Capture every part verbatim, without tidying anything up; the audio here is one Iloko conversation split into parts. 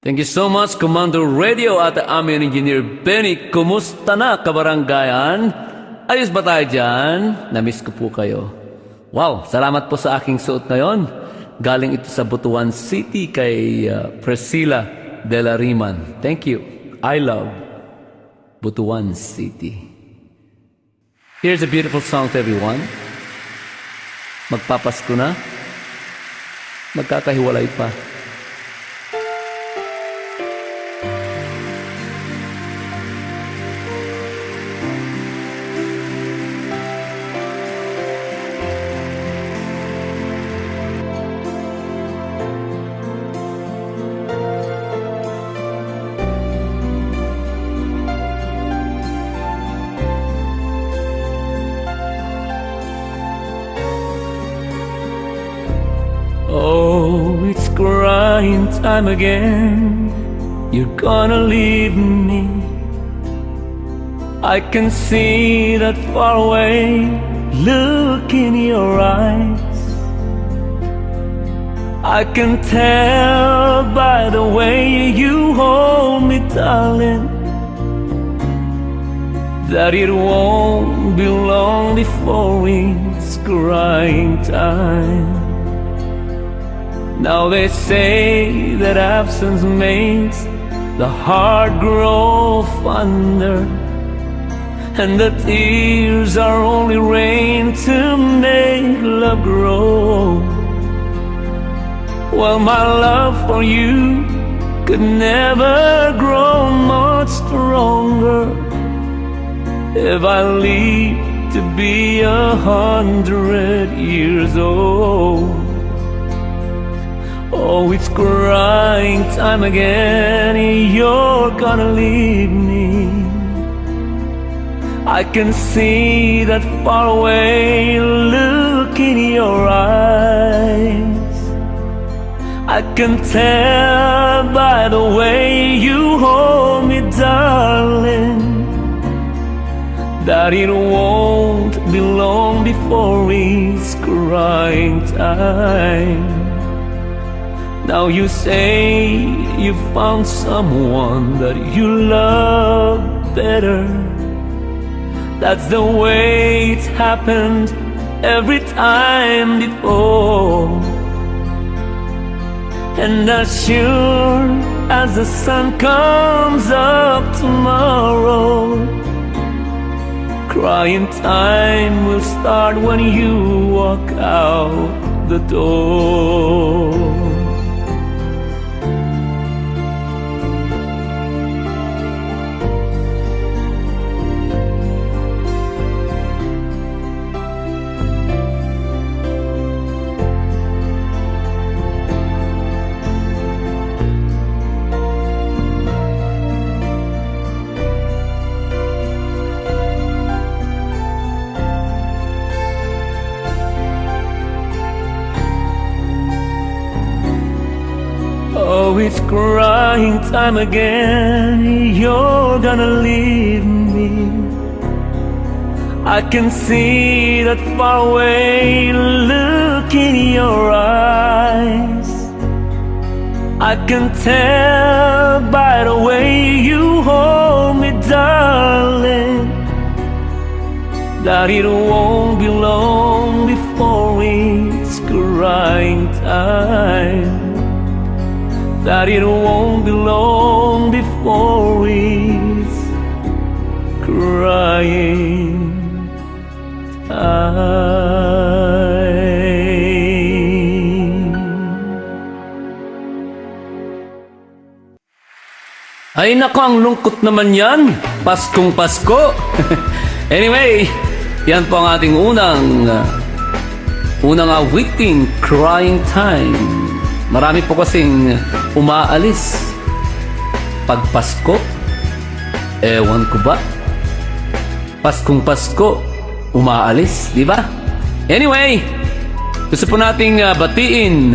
Thank you so much, Commander Radio at Amin Engineer Benny. Kumusta na, kabarangayan? Ayos ba tayo dyan? Namiss ko po kayo. Wow, salamat po sa aking suot ngayon. Galing ito sa Butuan City kay, uh, Priscilla de la Riman. Thank you. I love Butuan City. Here's a beautiful song to everyone. Magpapasko na. Magkakahiwalay pa. Oh, it's crying time again. You're gonna leave me. I can see that far away look in your eyes. I can tell by the way you hold me, darling, that it won't be long before it's crying time. Now they say that absence makes the heart grow fonder, and the tears are only rain to make love grow. Well, my love for you could never grow much stronger if I live to be a hundred years old. Oh, it's crying time again. You're gonna leave me. I can see that far away look in your eyes. I can tell by the way you hold me, darling, that it won't be long before it's crying time. Now you say you found someone that you love better. That's the way it's happened every time before. And as sure as the sun comes up tomorrow, crying time will start when you walk out the door. Oh, it's crying time again. You're gonna leave me. I can see that faraway look in your eyes. I can tell by the way you hold me, darling, that it won't be long before it's crying time. That it won't be long before it's crying time. Ay nako, ang lungkot naman yan. Paskong Pasko. Anyway, yan po ang ating unang, uh, unang awiting, Crying Time. Marami po kasing umaalis pag Pasko. Ewan ko ba? Paskong Pasko, umaalis, di ba? Anyway, gusto po nating, ah, batiin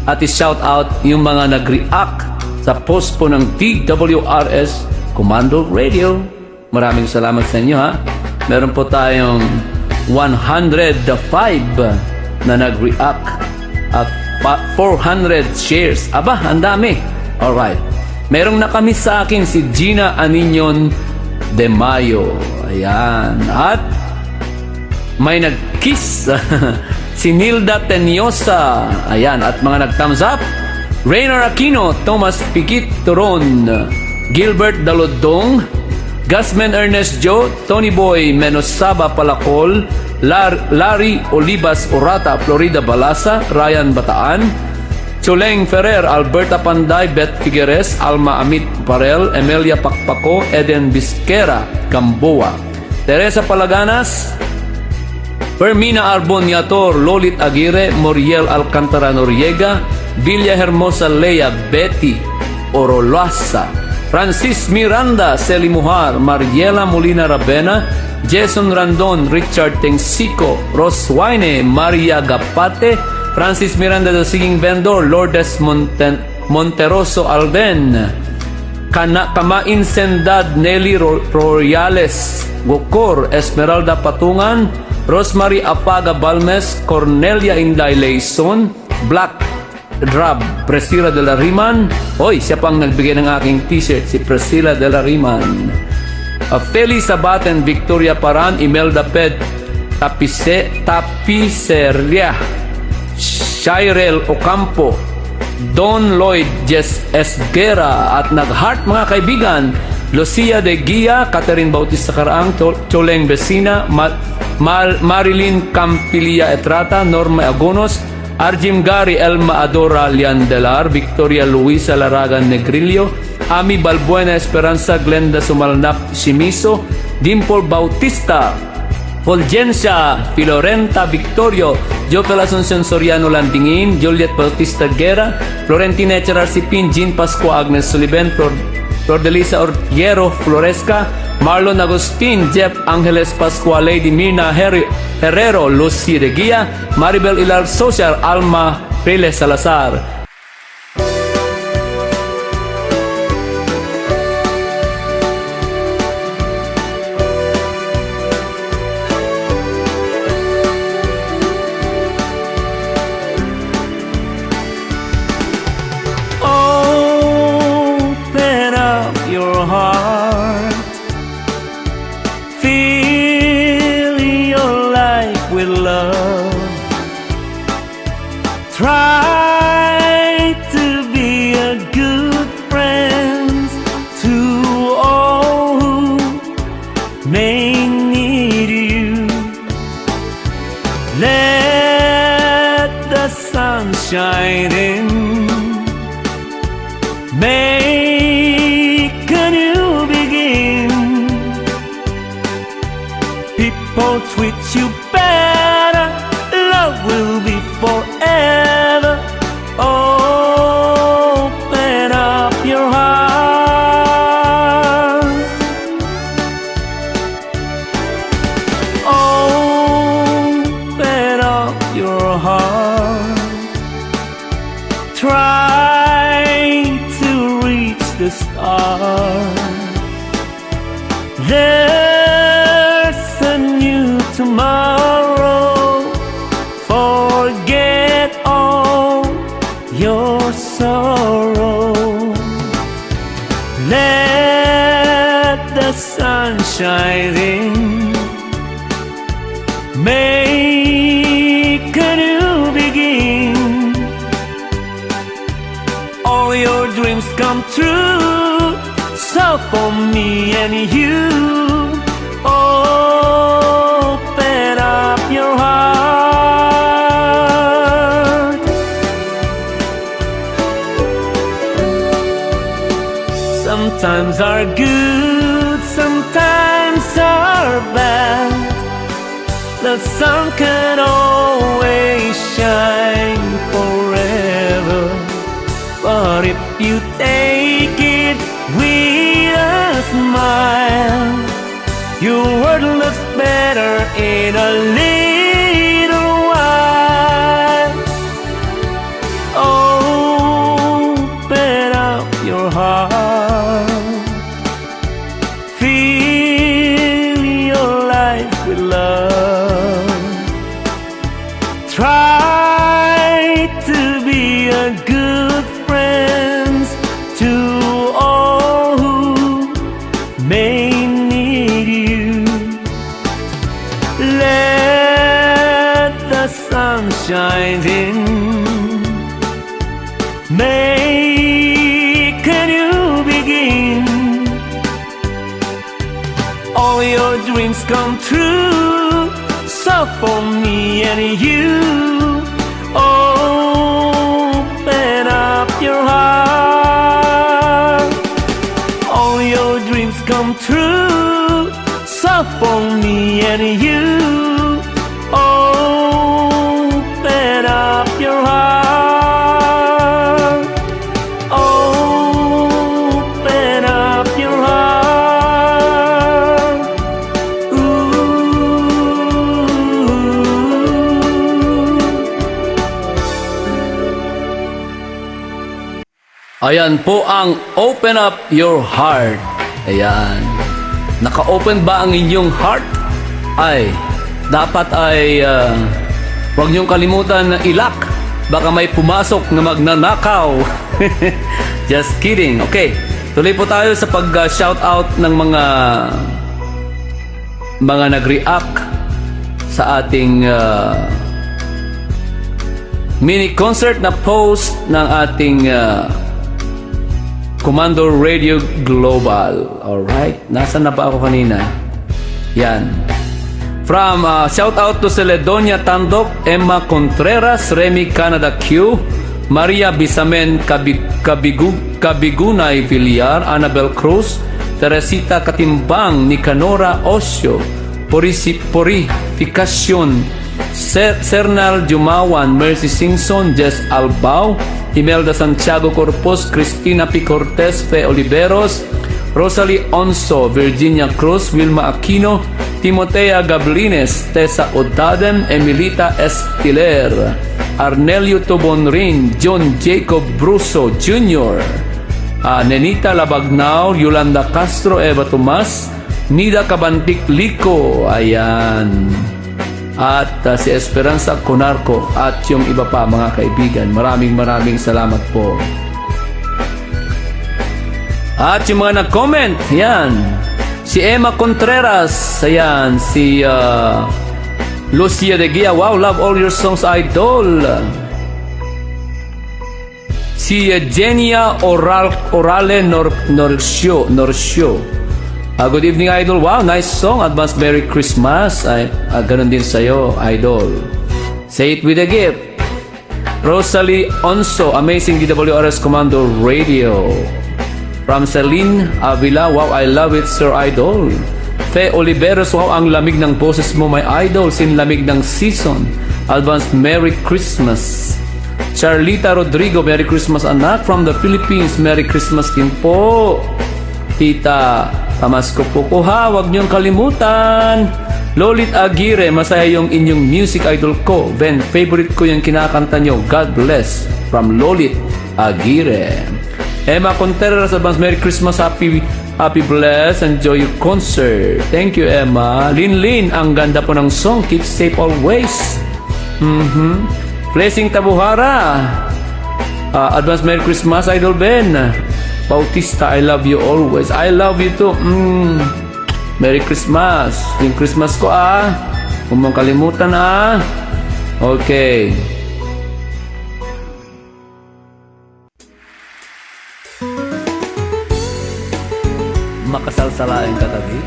at i-shout out yung mga nag-react sa post po ng D W R S Commander Radio. Maraming salamat sa inyo, ha. Meron po tayong one hundred five na nag-react at pa-, four hundred shares. Aba, ang dami. Alright. Merong nakamiss sa akin, si Gina Aninion de Mayo. Ayan. At may nag-kiss. Si Nilda Teniosa. Ayan. At mga nag-thumbs up, Reynor Aquino, Thomas Pikit Turon, Gilbert Dalodong, Gasmen Ernest Joe, Tony Boy Menosaba Palacol, Lar-, Larry Olivas Urata, Florida Balasa, Ryan Bataan, Chuleng Ferrer, Alberta Panday, Beth Figueres, Alma Amit Parel, Emelia Pakpako, Eden Bisquera Gamboa, Teresa Palaganas, Fermina Arbon Yator, Lolit Aguirre, Moriel Alcantara Noriega, Villa Hermosa Lea, Betty Orolasa, Francis Miranda, Sally Mujar, Mariela Molina Rabena, Jason Randon, Richard Tengsico, Ros Waine, Maria Gapate, Francis Miranda, the singing vendor, Lourdes Monten-, Monteroso Alden, Kana-, Kamain Sendad, Nelly Ro-, Royales, Gokor, Esmeralda Patungan, Rosemary Apaga Balmes, Cornelia Inday Leison, Black Drab, Priscilla de la Riman. Oy, siya pang nagbigay ng aking t-shirt, si Priscilla de la Riman. Ah, Feli Sabaten, Victoria Paran, Imelda Ped, Tapise-, Tapiseria, Shirel Ocampo, Don Lloyd, Jess Esguerra, at nag-heart, mga kaibigan, Lucia de Guia, Catherine Bautista Caraang, Cho-, Choleng Besina, Ma-, Mar-, Marilyn Campilia Etrata, Norma Agonos, Arjim Gary, Elma Adora Liandelar, Victoria Luisa Laragan Negrillo, Ami Balbuena Esperanza, Glenda Sumalnap Simiso, Dimple Bautista, Fulgencia Filorenta Victorio, Jopel Asuncion Soriano Landingin, Juliet Bautista Guerra, Florentina H R R Sipin, Jean Pascua, Agnes Suliben, Flor-, Flordelisa Ortiero Floresca, Marlon Agustin, Jeff Angeles Pascua, Lady Mirna Her-, Herrero, Lucy de Guia, Maribel Ilar Social, Alma Riles Salazar. Open up your heart. Fill your life with love. Try to be a good friend to all who may need you. Let the sun shine in. Make a new begin. People treat you better, love will be forever. Open up your heart. Open up your heart. Try to reach the stars. There's a new tomorrow. Forget all your sorrow. Let the sun shine in. Make a new begin. All your dreams come true. So for me and you, open up your heart. Sometimes are good, sometimes are bad. The sun can always shine forever. But if you take it with a smile, your world looks better in a little while. Open up your heart. Fill your life with love. Try to be a good friend Shining, make a new begin. All your dreams come true. So for me and you, open up your heart. All your dreams come true. So for me and you, open up your heart. Open up your heart. Ooh. Ayan po ang open up your heart. Ayan. Naka-open ba ang inyong heart? Ay, dapat ay, ah, huwag niyong kalimutan na i-lock. Baka may pumasok na magnanakaw. Just kidding. Okay, tuloy po tayo sa pag, ah, shout out ng mga mga nag-react sa ating, ah, mini concert na post ng ating, ah, Commander Radio Global. Alright. Nasaan na ba ako kanina? Yan. From, ah, shout out to Celedonia Tandok, Emma Contreras, Remy Canada Q, Maria Bisamen Kabi-, Kabigu-, Kabigunay Villar, Annabel Cruz, Teresita Katimbang, Nicanora Osio, Purisi-, Purificacion, Ser-, Sernal Jumawan, Mercy Singson, Jess Albao, Imelda Santiago Corpus, Christina P. Cortez, Fe Oliveros, Rosalie Onso, Virginia Cruz, Wilma Aquino, Timotea Gablines, Tessa Odaden, Emilita Estiler, Arnelio Tobonrin, John Jacob Bruso Junior, ah, Nenita Labagnao, Yolanda Castro, Eva Tomas, Nida Kabantik Lico, ayan. At, ah, si Esperanza Conarco at yung iba pa, mga kaibigan. Maraming, maraming salamat po. At yung mga nag-comment, yan. Si Emma Contreras, ayan. Si, ah, Lucia De Guia, wow, love all your songs, idol. Si, uh, Jenia Oral-, Orale Nor-, Norcio, Norcio. Uh, good evening, Idol. Wow, nice song. Advance Merry Christmas. Ay, uh, ganun din sa'yo, Idol. Say it with a gift. Rosalie Onso, amazing D W R S Commando Radio. From Celine Avila, wow, I love it, Sir Idol. Fe Oliveros, wow, ang lamig ng boses mo, my idol, sinlamig ng season. Advance Merry Christmas. Charlita Rodrigo, Merry Christmas, anak, from the Philippines. Merry Christmas din po. Tita, pamasko po ko ha, wag niyong kalimutan. Lolit Aguirre, masaya yung inyong music, idol ko. Ben, favorite ko yung kinakanta niyo. God bless. From Lolit Aguirre. Emma Contreras, advance Merry Christmas, happy, happy bless, enjoy your concert. Thank you, Emma. Linlin, ang ganda po ng song. Keep safe always. Mhm. Blessing Tabuhara. Ah, advance Merry Christmas, Idol Ben. Bautista, I love you always. I love you too. Mm. Merry Christmas. Yung Christmas ko, ah. Huwag mong kalimutan, ah. Okay. Makasalsalaeng katabi.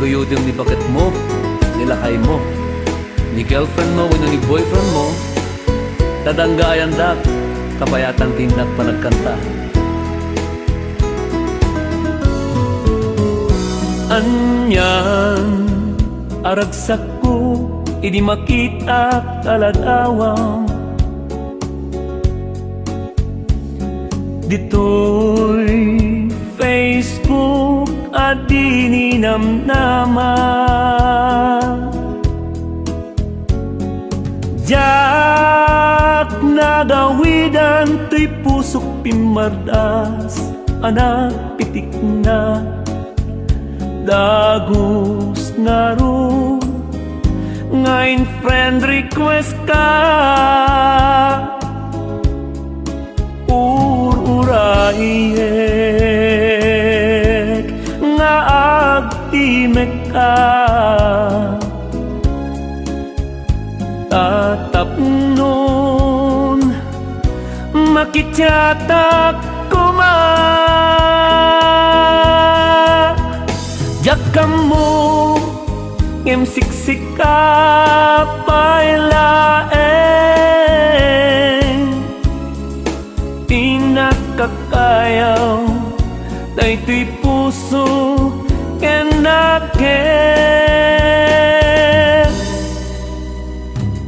Guyodem ni baket mo, ni lakay mo, ni girlfriend mo, wenno ni boyfriend mo, ta dangga ayandak, kabayatan ti innak panagkanta. Anian a ragsakko idi makitak a ladawa. Ditoy Facebook a dininamnama. Diak nagawidan toy pusok pimmardas a nagpitikna. Dagus ngarud nga in-friend request ka. Ur-urayek nga agtimek ka. Makitiatak koma, diak ammo, ngem siksika pay laeng ti nakakayaw, daytoy puso ken nakem.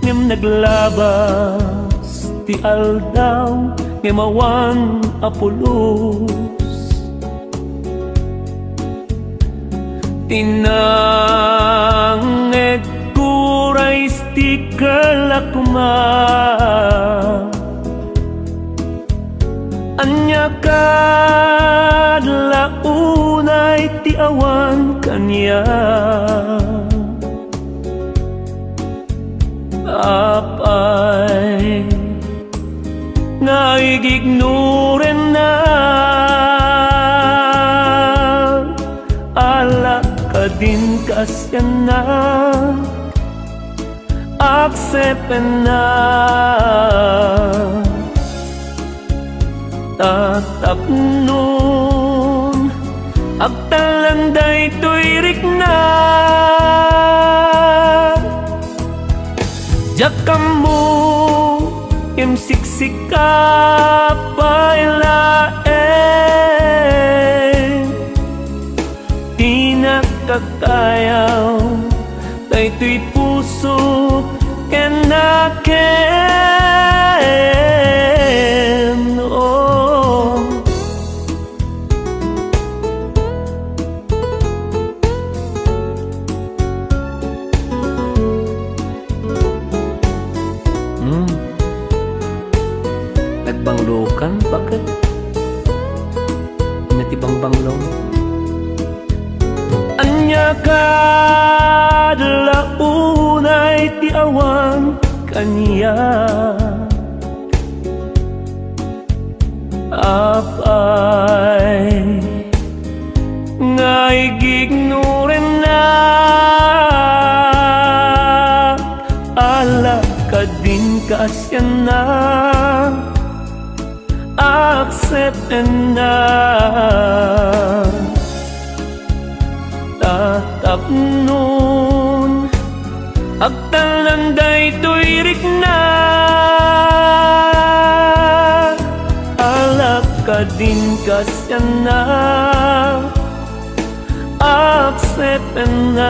Ngem naglabas ti aldaw, ngem awan a pulos. Ti nangngegko, rice sticker la koma. Ania kad la unay ti awan kaniak? Apay nga igignorennak? Ala kadin kaasiannak, aksepennak. Ta tapnon agtallan daytoy riknak, diak ammo, ngem siksika pay laeng ti nakakayaw, daytoy puso ken nakem. Oh. Hmm. Nagbanglokan? Bakit? Ania ti bangbanglo? Ania kad la unay ti awan kaniak? Apay nga igignorennak? Ala kadin kaasiannak, aksepennak. Ta tapnon agtallan daytoy riknak, ala kadin kaasiannak, aksepennak.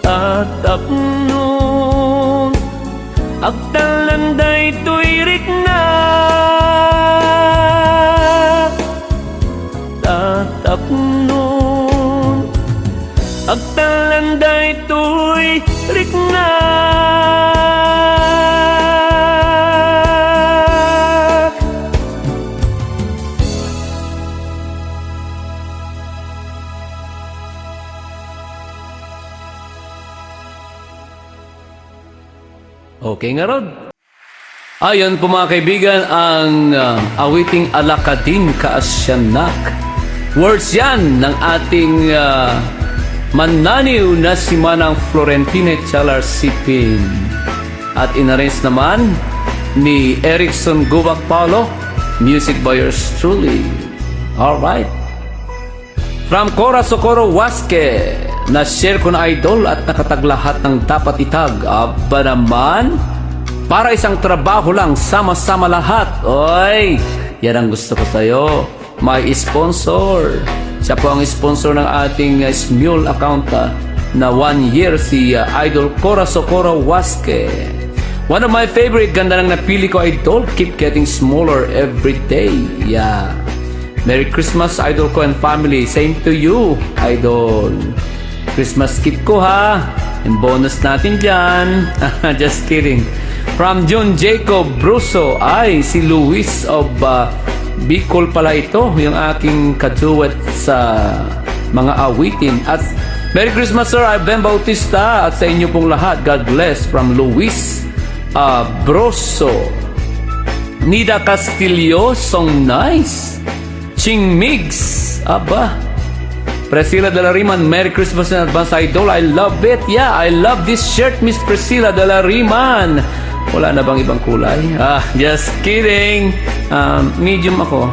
Ta tapnon agtallan daytoy riknak, ta tapnon agtallan daytoy riknak. Okay, ngarud. Ayan po, mga kaibigan, ang, ah, awiting Ala Kadin Kaasiannak. Words yan ng ating, ah, mannaniw na si Manang Florentine Chalar Sipin. At inarrange naman ni Erickson Gubak Paulo, music by yours truly. Alright. From Cora Socorro Huasque, na-share ko na, idol, at nakatag lahat ng dapat itag. Aba naman, para isang trabaho lang, sama-sama lahat. Oy, yan ang gusto ko sa'yo. May sponsor. Siya po ang sponsor ng ating, uh, Smule account, uh, na one year, si, uh, Idol Cora Socorro Huasque. One of my favorite, ganda ng napili ko, idol. Keep getting smaller every day. Yeah. Merry Christmas, idol ko and family. Same to you, idol. Christmas gift ko, ha. Yung bonus natin dyan. Just kidding. From John Jacob Bruso. Ay, si Luis of, uh, Bicol pala ito, yung aking kaduet sa mga awitin. At Merry Christmas, sir. I'm Ben Bautista. At sa inyo pong lahat, God bless from Luis, uh, Broso. Nida Castillo, song nice. Ching Migs, aba. Priscilla de la Riman, Merry Christmas in advance, idol. I love it. Yeah, I love this shirt, Miss Priscilla de la Riman. Wala na bang ibang kulay? Ah, just kidding. Um, medium ako.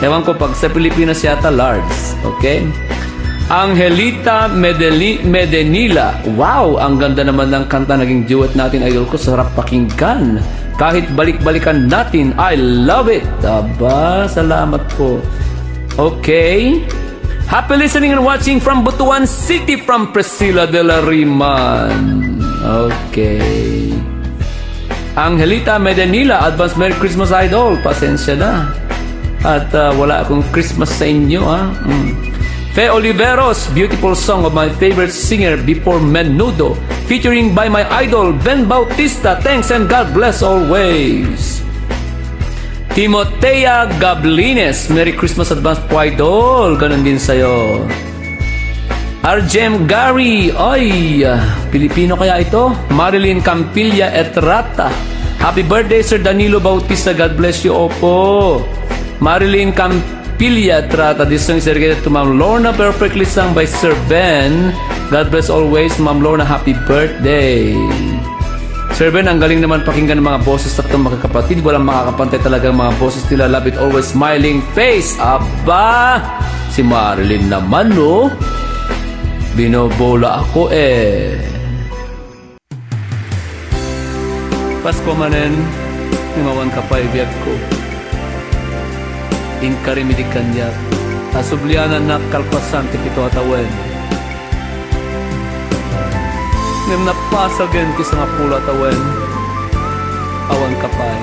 Ewan ko, pag sa Pilipinas yata, large. Okay? Angelita Medeli-, Medenila. Wow! Ang ganda naman ng kanta, naging duet natin, idol ko. Sarap pakinggan. Kahit balik-balikan natin, I love it. Aba, salamat po. Okay. Happy listening and watching from Butuan City, from Priscilla de la Riman. Okay. Angelita Medenila, advance Merry Christmas, idol. Pasensya na. At, ah, wala akong Christmas sa inyo, ha? Mm. Fe Oliveros, beautiful song of my favorite singer before Menudo, featuring by my idol, Ben Bautista. Thanks and God bless always. Timotea Gablines, Merry Christmas advance po, idol. Ganun din sa'yo. R J M Gary, ay, Pilipino kaya ito? Marilyn Campilla Etrata. Happy birthday, Sir Danilo Bautista. God bless you. Opo. Marilyn Campilla Etrata. This song is dedicated to Ma'am Lorna, perfectly sung by Sir Ben. God bless always, Ma'am Lorna. Happy birthday. Sir Ben, ang galing naman pakinggan ng mga boses ng mga kapatid. Walang makakapantay talaga ang mga boses nila. Love it always, smiling face. Aba! Si Marilyn naman, no? Binobola ako, eh. Pasko manen, ngem awan ka pay biagko. Inkarim idi kaniak, a sublianannak kalpasan ti pito a tawen. Ngem napasagen ti sangapulo a tawen, awan ka pay.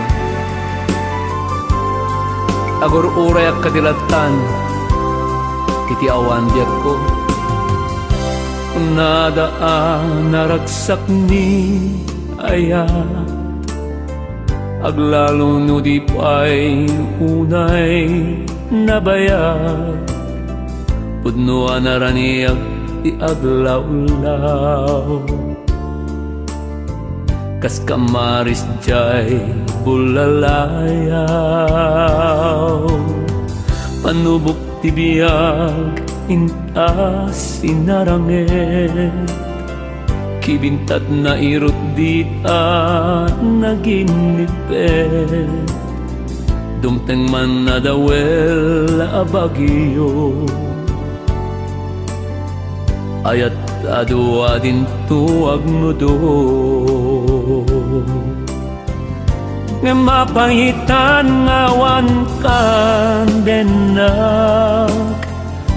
Agur-urayak kadi ladtan iti awan biagko. Nada a naragsak ni ayat, aglalo no di pay unay nabayag. Pudno a naraniag ti aglawlaw, kas kamaris jay bulalayaw. Panubok ti biag intas inarangek, kibintat nairut dita naginipet. Dumteng man nadawel a bagyo, ayat a dua dinto agnudo. Ngem mapayitan nga awan kan dennak,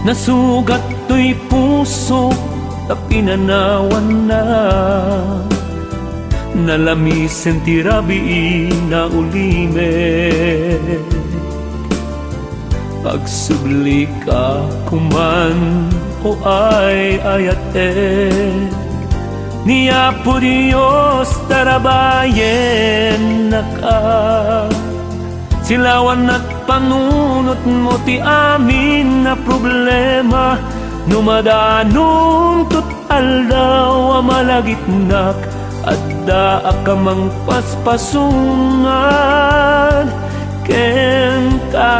nasugat toy pusok ta pinanawannak. Nalamisen ti rabii, naulimek. Agsubli ka koman, o ay-ayatek, ni Apo Dios tarabayennaka. Silawannak panunotmo ti amin a problema, no madanonto aldaw a malagipnak, addaak a mangpaspasungan kenka.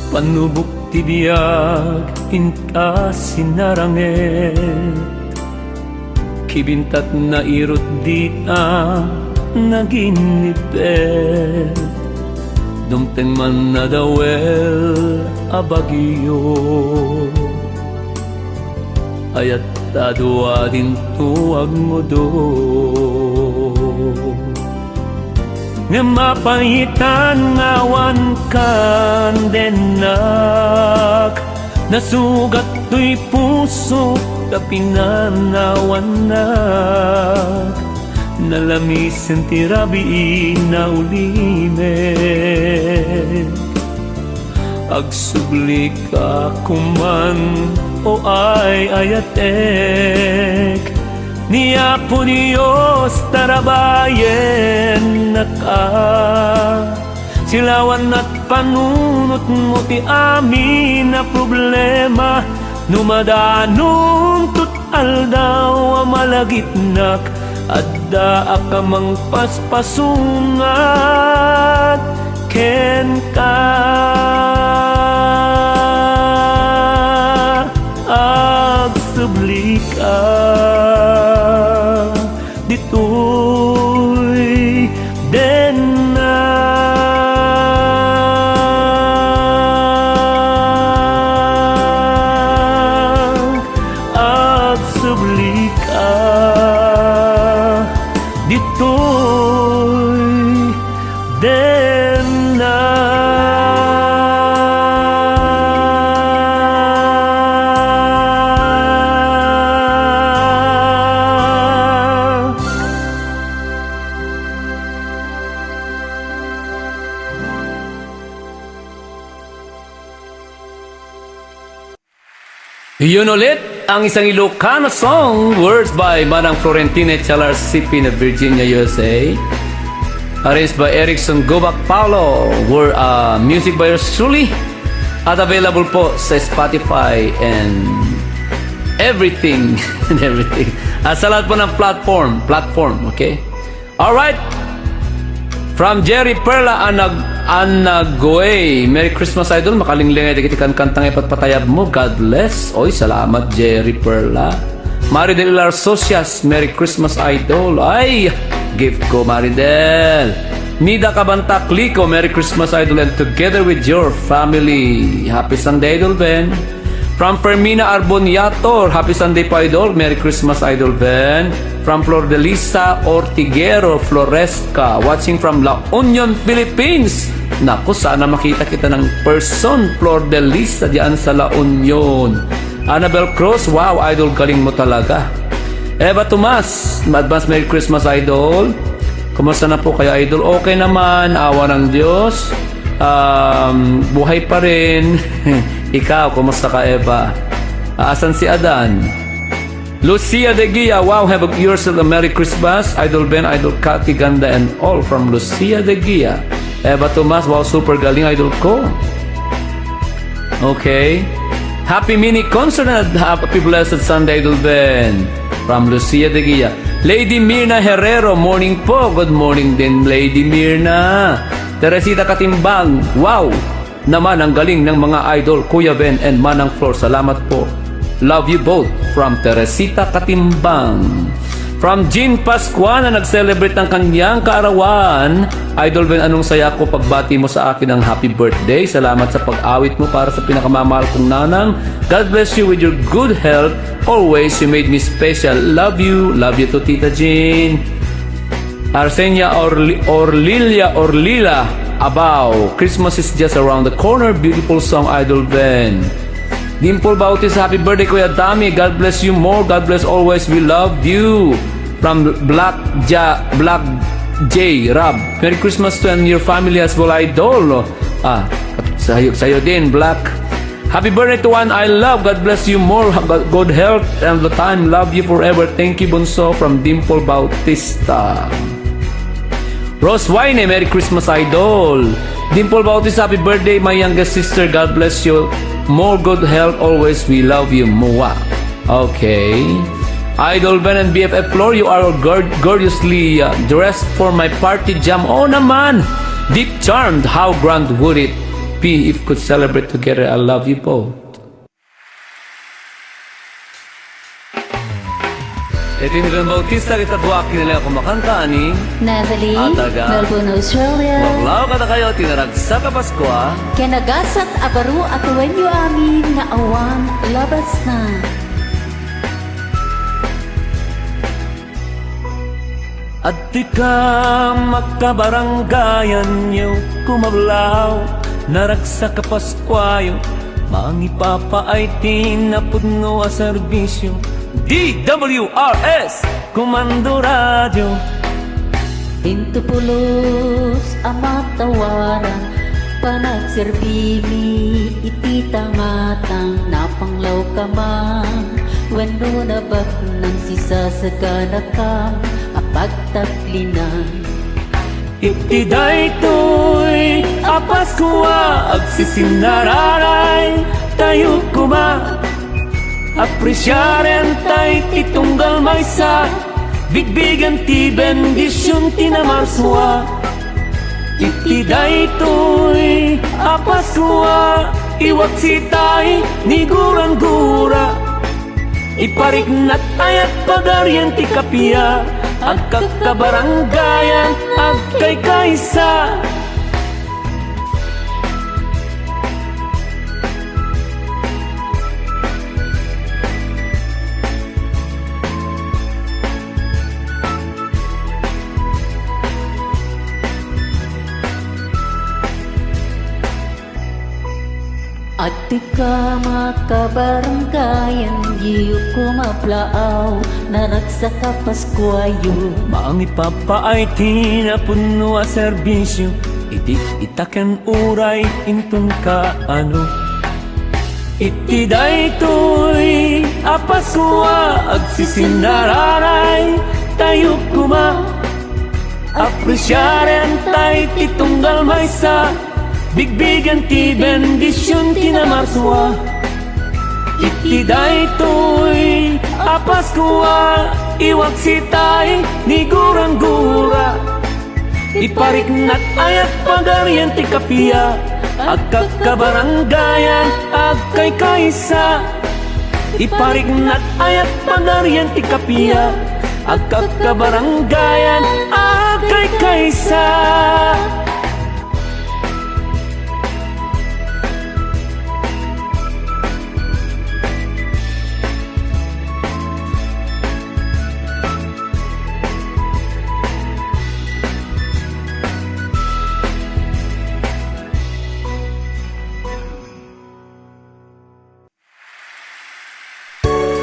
Panubok ti biag intas inarangek. Kibintat nairut dita naginipet, dumteng man nadawel a bagyo. Ayat a dua dinto agngudor. Ngem mapayitan nga awan kan dennak, nasugat toy pusok ta pinanawannak. Nalamisen ti rabii, naulimek. Agsubli ka koman, o ay-ayatek, Ni Apo Dios, tarabayennak a. Silawanat panunotmo ti amin a problema. No madanonto ti aldaw a malagipnak, addaak a mangpaspasungat kenka. Agsublik a ditoy dennak. Agsublik a ditoy dennak. Iyon ulit ang isang Ilocano song, words by Manang Florentine Chalar Sipin of Virginia, U S A. Arranged by Erickson Gobak Paulo. Wor-, ah, music by yours truly. At available po sa Spotify and everything. And everything. At sa lahat po ng platform, platform, okay? Alright. From Jerry Perla Anag-, Anagoy. Merry Christmas, Idol. Makalinglingan dagiti kankanta nga ipatpatayabmo. God bless. Oy, salamat, Jerry Perla. Maridel Ilar Socias, Merry Christmas, Idol. Ay, gift ko, Maridel. Mida Kabanta Clico, Merry Christmas, Idol, and together with your family. Happy Sunday, Idol Ben. From Fermina Arboniator, happy Sunday po, Idol. Merry Christmas, Idol Ben. From Flor de Lisa Ortiguero Floresca, watching from La Union, Philippines. Naku, sana makita kita ng person, Flor de Lisa, diyan sa La Union. Annabel Cruz, wow, Idol, galing mo talaga. Eva Tomas, advance Merry Christmas, Idol. Kumusta na po kayo, Idol? Okay naman, awa ng Diyos. Um, buhay pa rin. Ikaw, kumusta ka, Eva? Asan si Adan? Lucia de Guia, wow, have yourself a Merry Christmas. Idol Ben, Idol Cathy, Ganda, and all from Lucia de Guia. Eva Tomas, wow, super galing, Idol ko. Okay. Happy mini concert and happy blessed Sunday, Idol Ben. From Lucia de Guia. Lady Mirna Herrero, morning po. Good morning din, Lady Mirna. Teresita Katimbang, wow! Naman ang galing ng mga idol, Kuya Ben and Manang Flor. Salamat po. Love you both. From Teresita Katimbang. From Jean Pascuana, nag-celebrate ng kanyang kaarawan. Idol Ben, anong saya ko pagbati mo sa akin ng happy birthday. Salamat sa pag-awit mo para sa pinakamamahal kong nanang. God bless you with your good health. Always, you made me special. Love you. Love you to Tita Jean. Arsenia Orli-, Orlilia Orlila Abao, Christmas is just around the corner. Beautiful song, Idol Ben. Dimple Bautista, happy birthday, Kuya Dami. God bless you more. God bless always. We love you. From Black Ja-, Black J Rab. Merry Christmas to and your family as well, Idol. Ah, sayo, sayo din, Black. Happy birthday to one I love. God bless you more. Have a good health and the time. Love you forever. Thank you, Bunso, from Dimple Bautista. Rose Wayne, Merry Christmas, Idol. Dimple Bautista, happy birthday, my youngest sister. God bless you. More good health always. We love you, Mua. Okay. Idol Ben and B F F Flor, you are gor-, gorgeously, uh, dressed for my party jam. Oh naman! Deep charmed, how grand would it be if could celebrate together? I love you po. Iti ni Ren Bautista, kita dua, kinailangan ko makanta, ani? Natalie, Ataga. Melbourne, Australia. Waklaw kada kayo, tinaragsak a Paskua. Kinagasat a baro a tuwenyo amin nga awan labasna. Adtoy ka makabarangayanyo, kumablaw, naragsak a Paskuayo, mangipapaay ti napudno a serbisyo. D W R S, Komando Radio. Intoy pulos a matawaran, panagserbimi iti tangatang, napanglawka man Wenno nabaknang sisasaganakam a pagtaplinan. Iti daytoy a Paskua, agsisinararay tayo koma. Apresiaren tay ti tunggal maysa, bigbigen ti bendision ti namarsua. Iti daytoy a Paskua, iwaksi tay ni gurang-gura. Ipariknat ayat pagarian ti kappia, agkakkabarangayan, agkaykaysa. Adtoy koma kabarangayan, diyo koma plaaw, naragsak a Paskuayo. Mangipapaay ti napudno a serbisio, idi ita ken uray inton kaano. Iti daytoy a Paskua, agsisinararay tayo koma. Apresiaren tay ti tunggal maysa, bigbigen ti bendision ti namarsua. Iti daytoy a Paskua, iwaksi tay ni gurang-gura. Ipariknat ayat pagarian ti kappia, agkakkabarangayan, agkaykaysa. Ipariknat ayat pagarian ti kappia, agkakkabarangayan, agkaykaysa.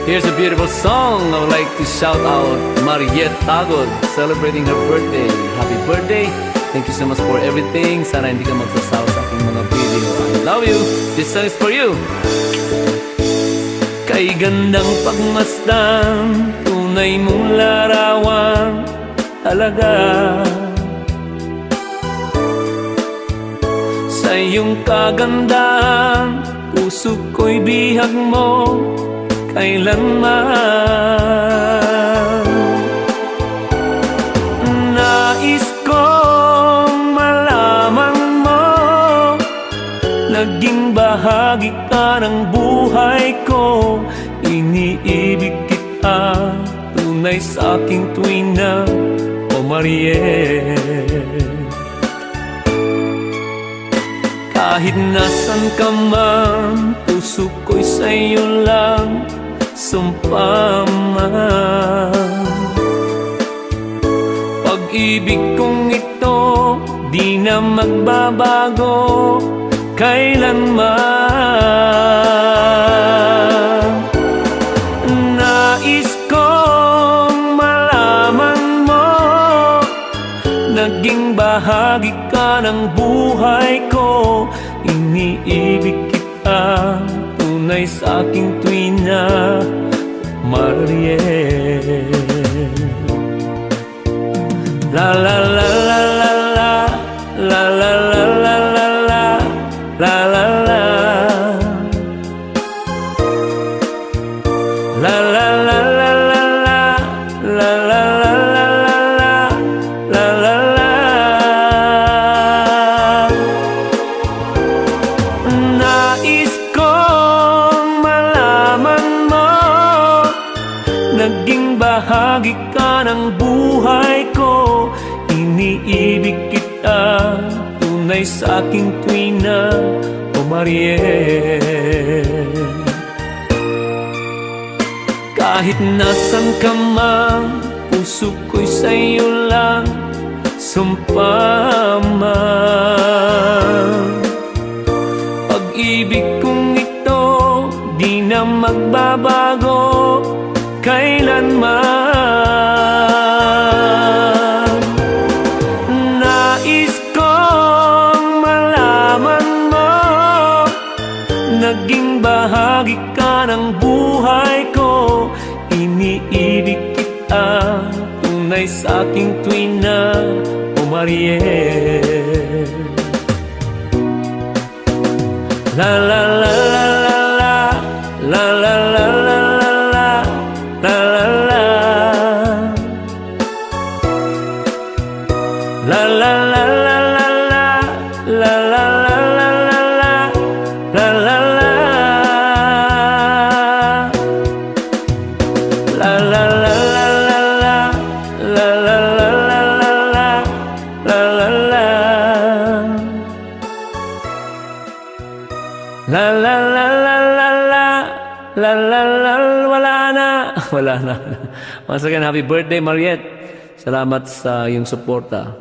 Here's a beautiful song. I would like to shout out Mariette Tagod, celebrating her birthday. Happy birthday. Thank you so much for everything. Sana hindi ka magsasawa sa aking mga video. I love you. This song is for you. Kay gandang pagmasdan, tunay mong larawan talaga. Sa iyong kagandahan, puso ko'y bihag mo kailanman. Nais kong malaman mo, naging bahagi ka ng buhay ko. Iniibig kita, tunay sa aking tuwina, o Mariel. Kahit nasan ka man, puso ko'y sa iyo lang sumpa man. Pag-ibig kong ito, di na magbabago kailanman. Nais kong malaman mo, naging bahagi ka ng buhay ko. Iniibig kita, tunay sa aking tuwina, Mariel. La la la la la la. La la la la la la. La la la la la. La la la la la. La la la la la. La la la. Nais kong malaman mo, naging bahagi ka ng buhay ko. Iniibig kita, tunay sa aking tuwina, o Mariel. Kahit nasan ka man, puso ko'y sa iyo lang sumpa man. Pag-ibig kong ito, di na magbabago kailanman. Nais kong malaman mo, naging bahagi ka ng buhay ko. Aking tuwina, o Mariel. La, la, la, la, la, la. La, la, la, la, la, la. La, la, la, la, la, la. La, la, la, la, la, la. La, la, la, la, la, la. La, la, la, la, la, la. La, la, la, la, la, la. La, la, la, wala na. Wala na. Once again, happy birthday, Mariette. Salamat sa iyong suporta.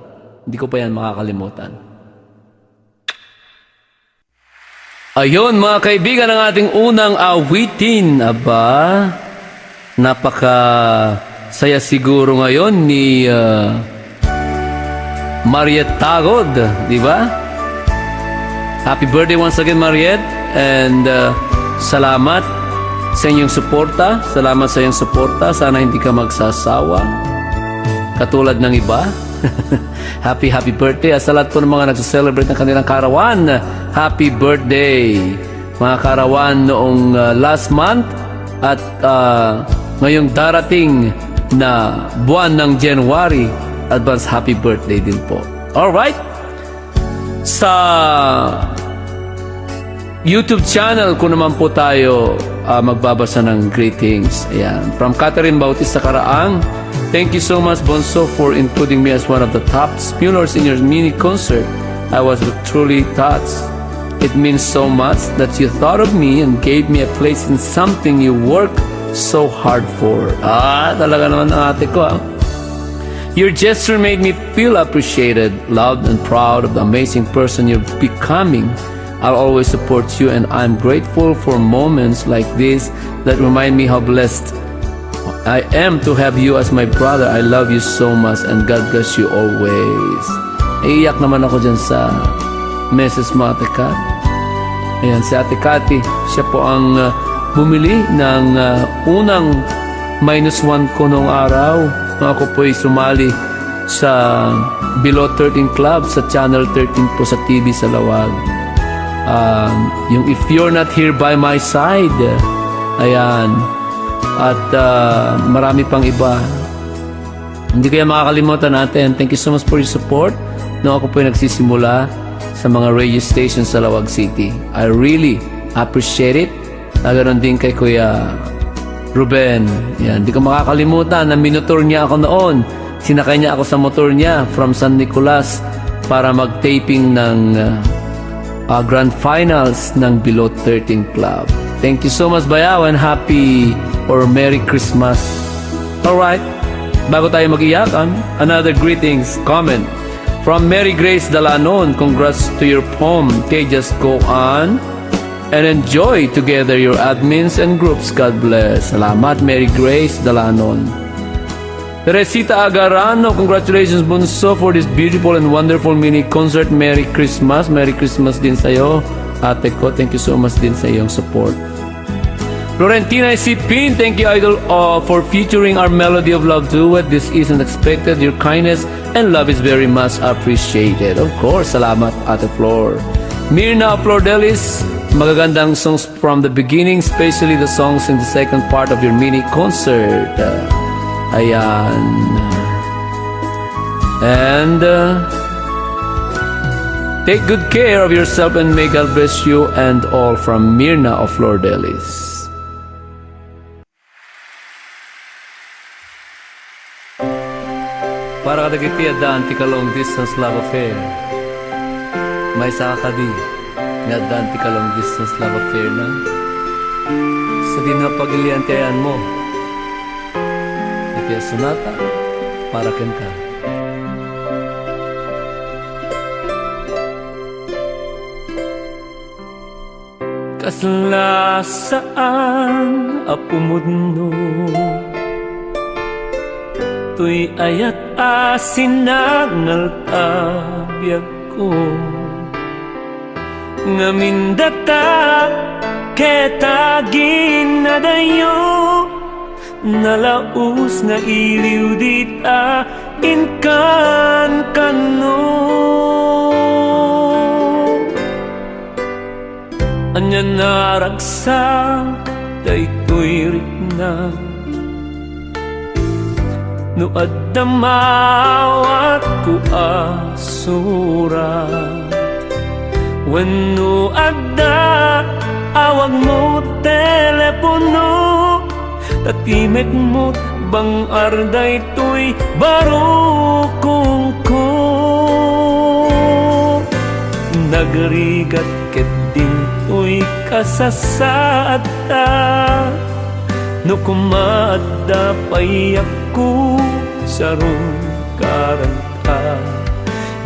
Hindi ko pa yan makakalimutan. Ayun, mga kaibigan, ang ating unang awitin. Aba, napaka saya siguro ngayon ni, ah, Mariette Tagod, di ba? Happy birthday once again, Mariette. And, ah, salamat sa inyong suporta. Salamat sa iyong suporta. Sana hindi ka magsasawa. Katulad ng iba. Happy, happy birthday. At sa lahat po ng mga nagse-celebrate ng kanilang kaarawan, happy birthday. Mga kaarawan noong, ah, last month at, ah, ngayong darating na buwan ng January, advance happy birthday din po. Alright? Sa YouTube channel ko naman po tayo, ah, magbabasa ng greetings. Ayan. From Catherine Bautista Caraang, "Thank you so much, Bonso, for including me as one of the top spinors in your mini concert. I was truly touched. It means so much that you thought of me and gave me a place in something you work so hard for." Ah, talaga naman ang ate ko, ah. "Your gesture made me feel appreciated, loved, and proud of the amazing person you're becoming. I'll always support you, and I'm grateful for moments like this that remind me how blessed I am to have you as my brother. I love you so much, and God bless you always." Naiiyak naman ako dyan sa message mo, Ate Kat. Ayan, si Ate Cathy, siya po ang, ah, bumili ng, ah, unang minus one ko noong araw. Nung ako po'y sumali sa Below thirteen Club sa Channel thirteen po sa T V sa Laoag. Um, yung If You're Not Here By My Side, ayan. At, ah, marami pang iba. Hindi ko yan makakalimutan, ate. And thank you so much for your support. No, ako po'y nagsisimula sa mga radio station sa Laoag City. I really appreciate it. Ah, ganun din kay Kuya Ruben. Yan, di ko makakalimutan na minotor niya ako noon. Sinakay niya ako sa motor niya from San Nicolas para mag-taping ng, ah, ah, grand finals ng Below thirteen Club. Thank you so much, Bayaw, and happy or Merry Christmas. Alright, bago tayo mag-iyakan, another greetings comment from Mary Grace Dalanon. "Congrats to your pom, K. Just go on and enjoy together your admins and groups. God bless." Salamat, Mary Grace Dalanon. Teresita Agarano, "Congratulations, Bunso, for this beautiful and wonderful mini concert. Merry Christmas." Merry Christmas din sa'yo, ate ko. Thank you so much din sa iyong support. Florentina Isipin, "Thank you, Idol, uh, for featuring our Melody of Love duet. This isn't expected. Your kindness and love is very much appreciated." Of course, salamat, Ate Flor. Mirna Flordelis, "Magagandang songs from the beginning, especially the songs in the second part of your mini concert." Ayan. And, uh, "Take good care of yourself and may God bless you and all," from Mirna of Flordelis. Para kadagiti addaan ti ka-long distance love affair, maysa ka kadi nga addaan ti ka-long distance love affair na? Sadino a pagilian ti ayanmo? Iti a sonata para kenka. Kasla saan a pumudno, toy ayat a sinangal ta biagko, ngamin data ket aginadayo, nalaus nga iliw dita Inkan kano. Ania naragsak daytoy rikna? No adda maawatko a surat, wenno adda awagmo telepono, ta timekmo bang-ar daytoy barukongko. Nagrigat ket dintoy kasasaadta, no koma adda pay agko sarungkaranka.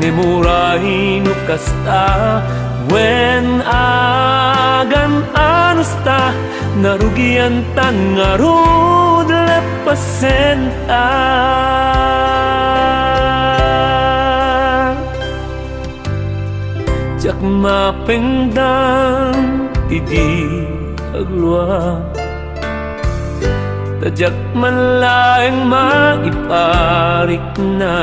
Ngem uray no kasta, wen agan-anusta, narugiantan ngarud leppasenta. Diak mapengdan ti di aglua, ta diak man laeng maiparikna.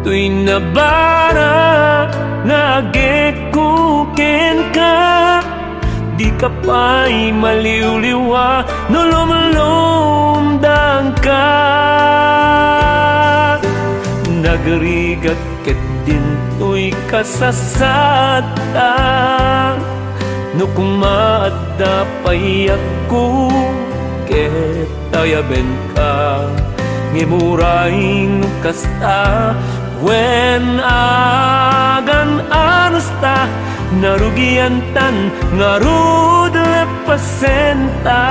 Toy nabara nga agekko kenka, dika pay maliwliwa no lumlumdangka. Nagrigat ket dintoy kasasaadta, no koma adda pay agko ket ayabenka. Ngem uray no kasta, wen agan-anusta, narugiantan ngarud leppasenta.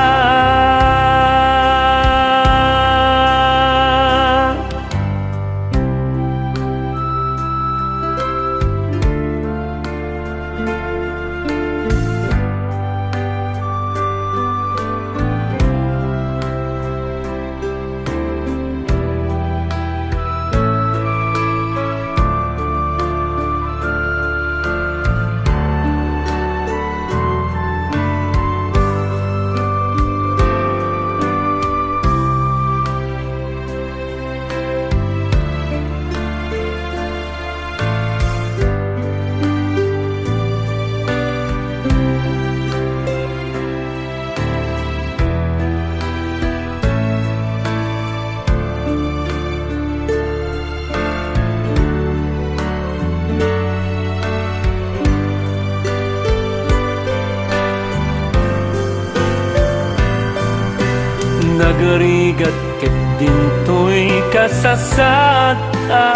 Nagrigat ket dintoy kasasaadta,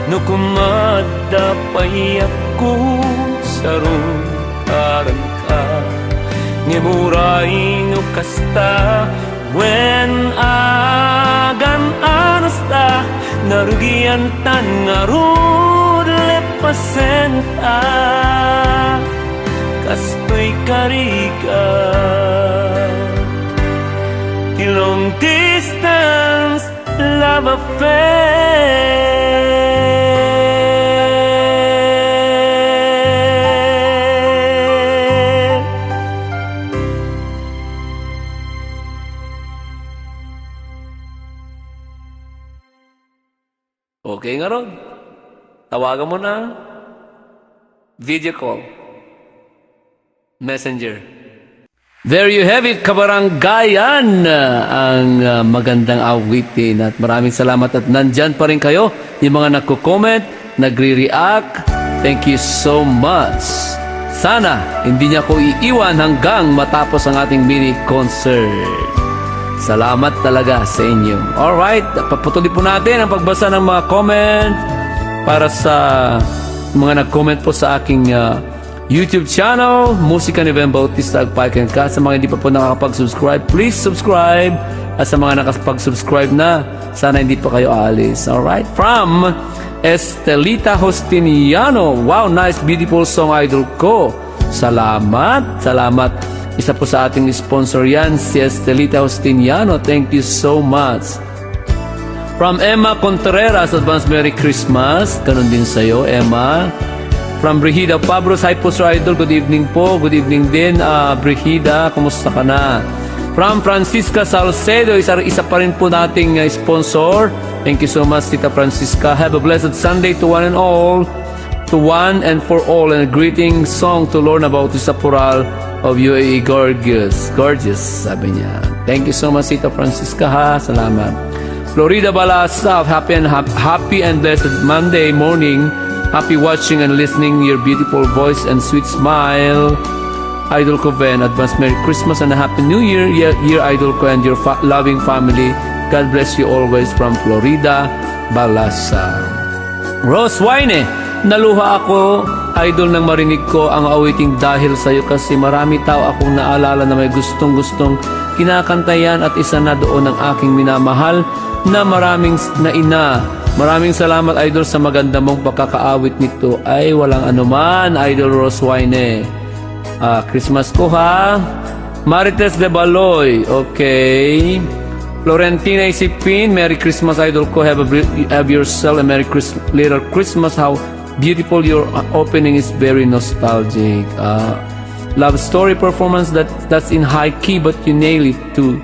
no koma adda pay agko sarungkaranka. Ngem uray no kasta, wen agan-anusta, narugiantan ngarud leppasenta. Kastoy karigat ti long distance love affair. Okay ngarud. Tawagan mo na. Video call. Messenger. There you have it, kabaranggayan, ang, ah, magandang awitin. At maraming salamat at nandyan pa rin kayo, yung mga nagko-comment, nagre-react. Thank you so much. Sana hindi niyo ako iiwan hanggang matapos ang ating mini concert. Salamat talaga sa inyo. Alright, papatuloy po natin ang pagbasa ng mga comment para sa mga nag-comment po sa aking, ah, YouTube channel, Musika ni Ben Bautista Agpay. Kaya sa mga hindi pa po nakakapag-subscribe, please subscribe. At sa mga nakapag-subscribe na, sana hindi pa kayo aalis. Alright? From Estelita Justiniano. Wow, nice, beautiful song, idol ko. Salamat, salamat. Isa po sa ating sponsor yan, si Estelita Justiniano. Thank you so much. From Emma Contreras, advance Merry Christmas. Ganun din sa'yo, Emma. From Brigida Fabros, hi po, Sir Idol. Good evening po. Good evening din, ah, Brigida. Kumusta ka na? From Francisca Salcedo, isa, isa pa rin po nating, uh, sponsor. Thank you so much, Tita Francisca. Have a blessed Sunday to one and all, to one and for all, and a greeting song to Lorna Bautista Pural of U A E. Gorgeous, gorgeous, sabi niya. Thank you so much, Tita Francisca, ha. Salamat. Florida Balasa, happy and hap-, happy and blessed Monday morning. Happy watching and listening your beautiful voice and sweet smile. Idol ko, Ben, advance Merry Christmas and a Happy New Year, year, year, Idol ko, and your fa-, loving family. God bless you always from Florida, Balasa. Rose Wine, naluha ako, Idol, nang marinig ko ang awiting Dahil Sa'yo kasi marami tao akong naalala na may gustong-gustong kinakanta yan at isa na doon ang aking minamahal na maraming s-, na ina. Maraming salamat, Idol, sa maganda mong pagkakaawit nito. Ay, walang anuman, Idol Rose Wine. Ah, Christmas ko, ha? Marites de Baloy, okay. Florentina Isipin, Merry Christmas, Idol ko. Have a bri-, have yourself a Merry Christ-, little Christmas. How beautiful your, uh, opening is very nostalgic. Uh, love story performance that, that's in high key, but you nail it too.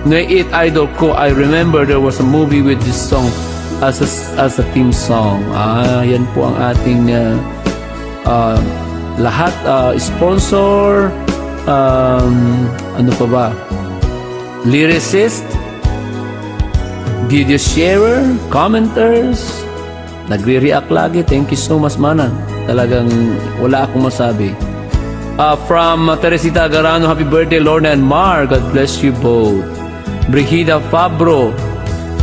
Nay it, Idol ko. I remember there was a movie with this song as a, as a theme song. Ah, yan po ang ating, uh, uh, lahat, uh, sponsor, um, ano pa ba? Lyricist, video sharer, commenters, nagre-react lagi. Thank you so much, Manang. Talagang wala akong masabi. Uh, from, uh, Teresita Agarano, happy birthday, Lorna and Mar. God bless you both. Brigida Fabro.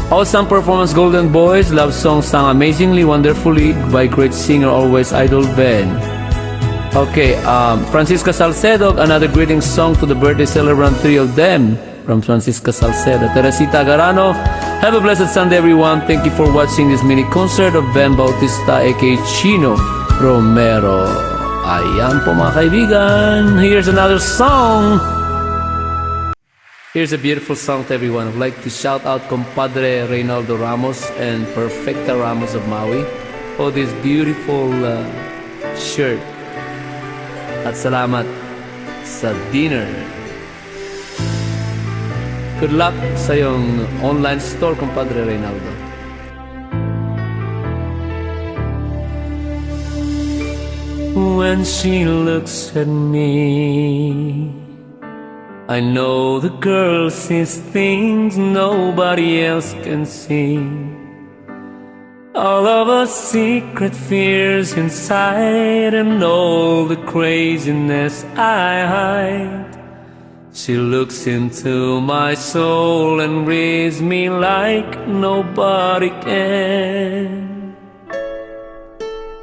Awesome performance, Golden Boys. Love song sung amazingly, wonderfully by great singer, always Idol Ben. Okay, um, Francisca Salcedo, another greeting song to the birthday celebrant, three of them. From Francisca Salcedo. Teresita Garano, have a blessed Sunday, everyone. Thank you for watching this mini concert of Ben Bautista, A K A Chino Romero. Ayan po, mga kaibigan. Here's another song. Here's a beautiful song to everyone. I'd like to shout out Compadre Reynaldo Ramos and Perfecta Ramos of Maui for this beautiful, uh, shirt. At salamat sa dinner. Good luck sa iyong online store, Compadre Reynaldo. When she looks at me, I know the girl sees things nobody else can see. All of her secret fears inside and all the craziness I hide. She looks into my soul and reads me like nobody can.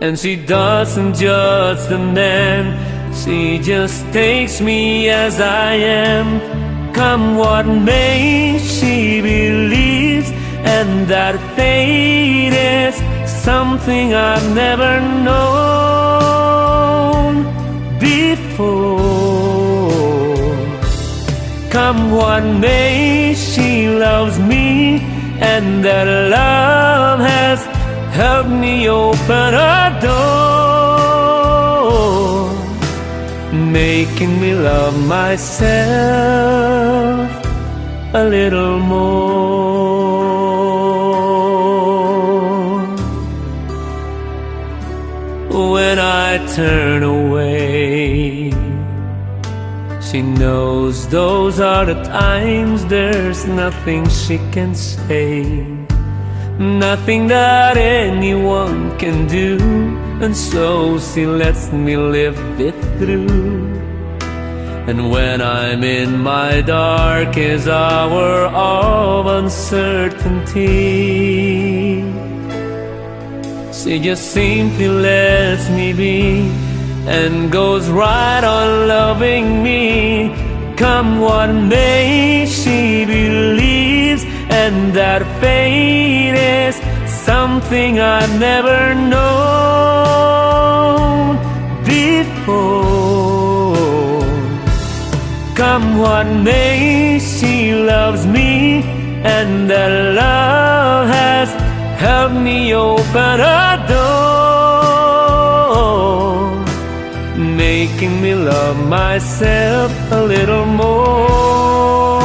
And she doesn't judge the man, she just takes me as I am. Come what may, she believes, and that fate is something I've never known before. Come what may, she loves me, and that love has helped me open a door, making me love myself a little more. When I turn away, she knows those are the times, there's nothing she can say, nothing that anyone can do, and so she lets me live it through. And when I'm in my darkest hour of uncertainty, she just simply lets me be and goes right on loving me. Come what may, she believes, and that fate is something I've never known before. Come what may, she loves me, and that love has helped me open a door, making me love myself a little more.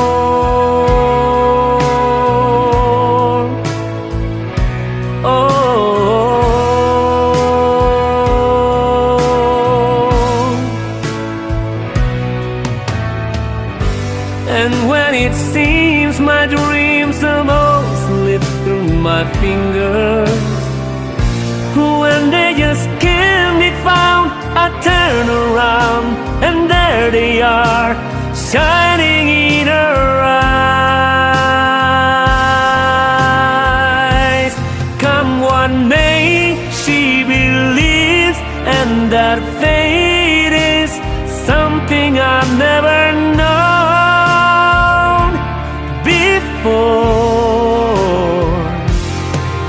fingers. When they just can't be found, I turn around and there they are, shining in her eyes. Come what may, she believes, and that fate is something I've never known before.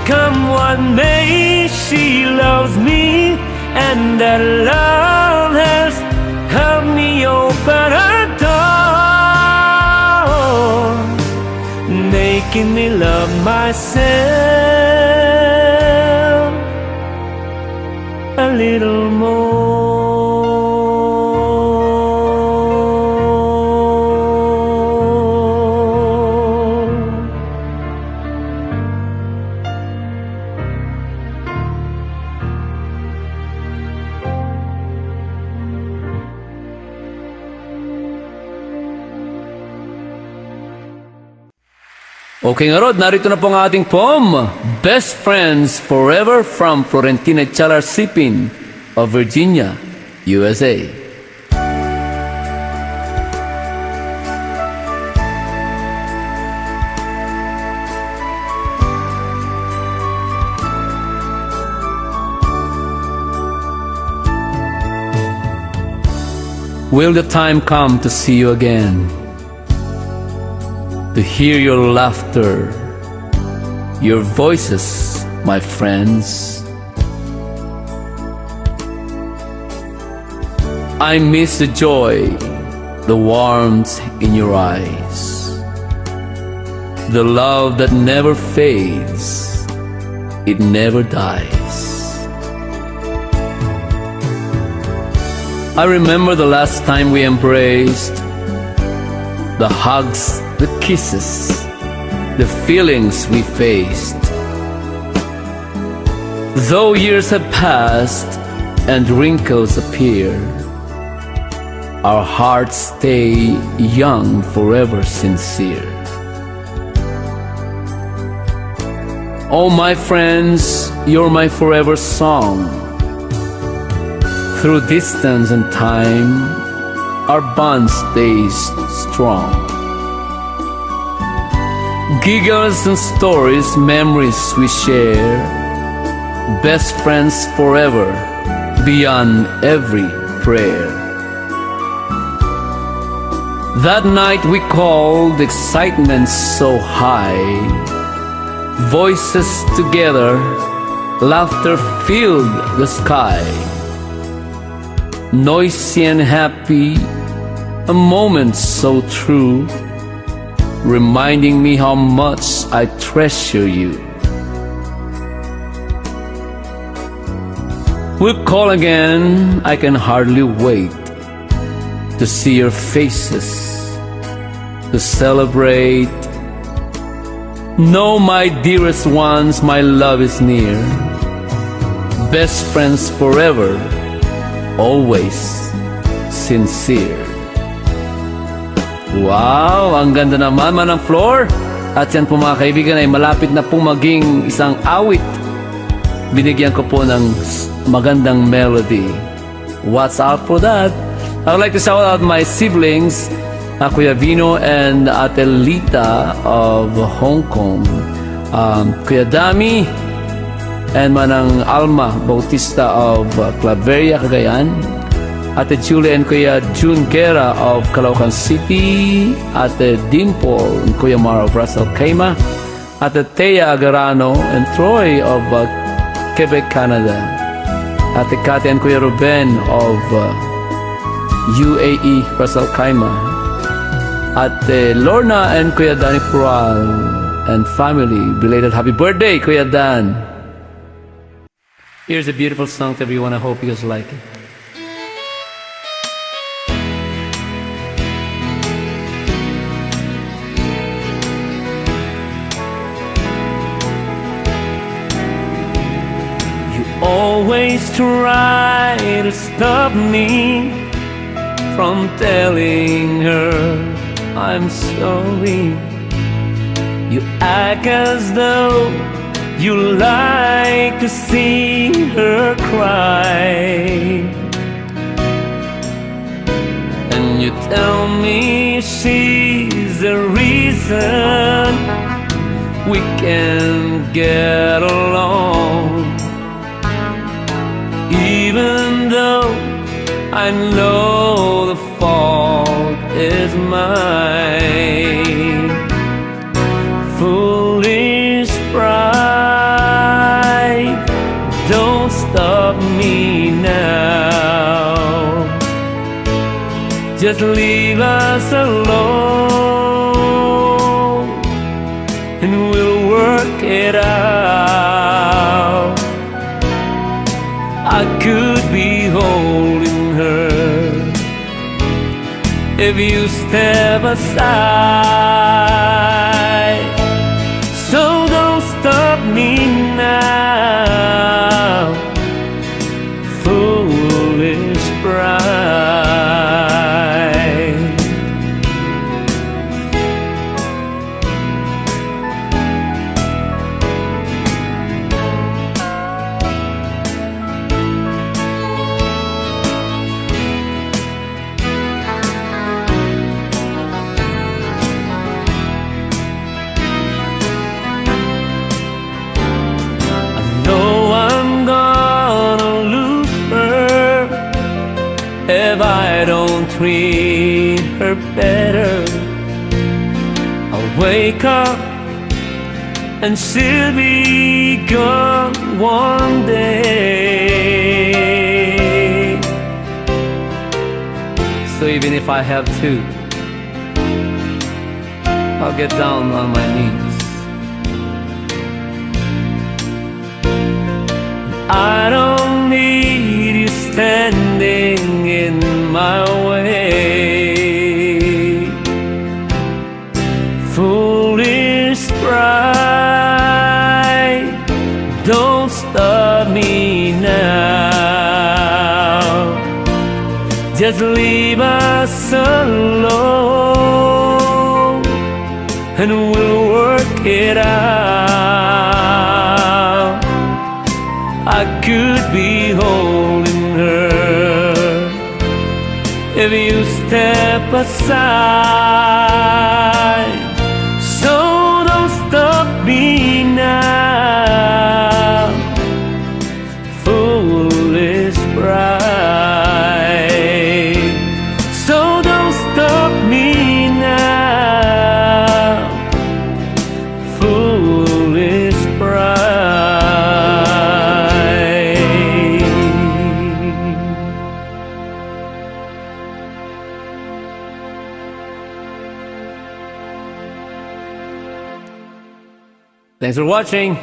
Come what may, she loves me, and that love has helped me open her door, making me love myself a little more. Okay, ngarud, narito na po ang ating poem, Best Friends Forever, from Florentina Chalar Sipin of Virginia, U S A. Will the time come to see you again? To hear your laughter, your voices, my friends. I miss the joy, the warmth in your eyes, the love that never fades, it never dies. I remember the last time we embraced, the hugs, the kisses, the feelings we faced. Though years have passed and wrinkles appear, our hearts stay young, forever sincere. Oh, my friends, you're my forever song. Through distance and time, our bond stays strong. Giggles and stories, memories we share. Best friends forever, beyond every prayer. That night we called, excitement so high. Voices together, laughter filled the sky. Noisy and happy, a moment so true, reminding me how much I treasure you. We'll call again, I can hardly wait to see your faces, to celebrate. No, my dearest ones, my love is near. Best friends forever, always sincere. Wow! Ang ganda naman, Manang Flor. At yan po, mga kaibigan, ay malapit na pong maging isang awit. Binigyan ko po ng s-, magandang melody. Watch out for that. I would like to shout out my siblings, uh, Kuya Vino and Ate Lita of Hong Kong, um, Kuya Dami and Manang Alma Bautista of, uh, Claveria, Cagayan, Ate Julie and Kuya Jun Guerra of Caloocan City, Ate Dimple and Kuya Mar of Ras Al Khaimah, Ate Thea Agarano and Troy of, uh, Quebec, Canada. Ate Cathy and Kuya Ruben of, uh, U A E, Ras Al Khaimah. Ate Lorna and Kuya Danny Pural and family. Belated happy birthday, Kuya Dan. Here's a beautiful song to everyone. I hope you guys like it. You always try to stop me from telling her I'm sorry. You act as though You like to see her cry, and you tell me she's the reason we can get along, even though I know the fault is mine. Foolish pride, don't stop me now. Just leave us alone and we'll work it out. I could be holding her if you step aside. So don't stop me now, foolish pride. I know I'm gonna lose her if I don't treat her better. I'll wake up and she'll be gone one day. So even if I have to, I'll get down on my knees. I don't need you standing in my way. Foolish pride, don't stop me now. Just leave us alone and we'll work it out. I could be holding her if you step aside. So don't stop me now, foolish pride. So don't stop me now, foolish pride. Thanks for watching.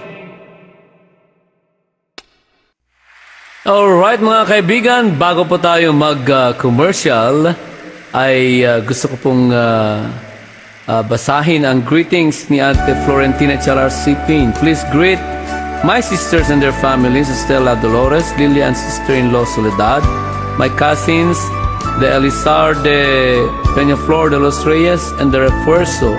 Alright, mga kaibigan, bago po tayo mag, ah, commercial, ay, ah, gusto ko pong, ah, ah, basahin ang greetings ni Ate Florentina Charar Sipin. Please greet my sisters and their families, Stella Dolores, Lily and sister-in-law Soledad, my cousins, the Elisar de Peñaflor de los Reyes and the Refuerzo,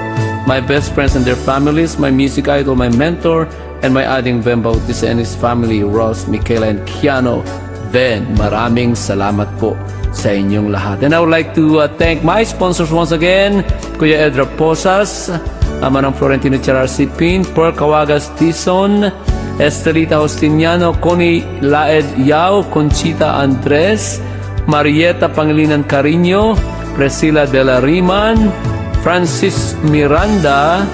my best friends and their families, my music idol, my mentor, and my Ading Ben Bautista and his family, Ross, Michaela, and Kiano. Ben, maraming salamat po sa inyong lahat. And I would like to, uh, thank my sponsors once again, Kuya Edra Posas, uh, Manang Florentino Chararcipin, Pearl Cawagas Dizon, Estelita Justiniano, Connie Laed Yao, Conchita Andres, Marieta Pangilinan Cariño, Priscilla de la Riman, Francis Miranda,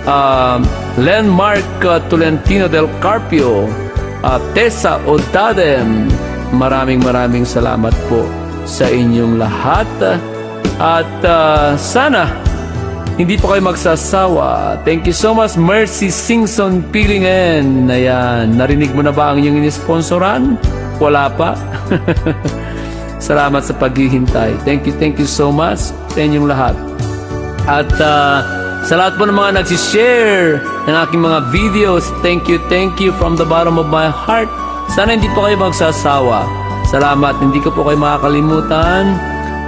ah, Lenmark, ah, Tolentino del Carpio, ah, Tessa Odadem. Maraming, maraming salamat po sa inyong lahat. At, ah, sana hindi po kayo magsasawa. Thank you so much, Mercy Singson Pilingen. Ayan, narinig mo na ba ang inyong inisponsoran? Wala pa? Salamat sa paghihintay. Thank you, thank you so much sa inyong lahat. At, ah, sa lahat po ng mga nagsishare ng aking mga videos, thank you, thank you from the bottom of my heart. Sana hindi po kayo magsasawa. Salamat. Hindi ko po kayo makakalimutan.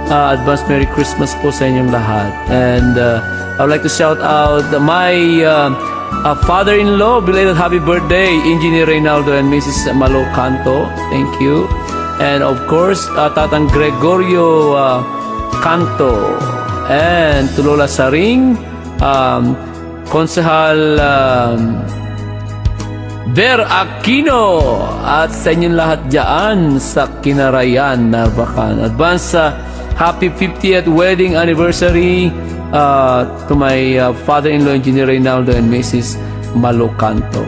Ah, advance Merry Christmas po sa inyong lahat. And, ah, I would like to shout out my, ah, Uh, father-in-law, belated happy birthday, Engineer Reynaldo and Missus Malo Canto. Thank you. And of course, uh, Tatang Gregorio, uh, Canto. And to Lola Saring, um, Konsehal, um, Ver Aquino, at sa inyong lahat dyan sa Kinarayan, Narvacan. Advance, uh, happy fiftieth wedding anniversary, uh, to my, uh, father-in-law, Engineer Reynaldo, and Missus Malo Canto.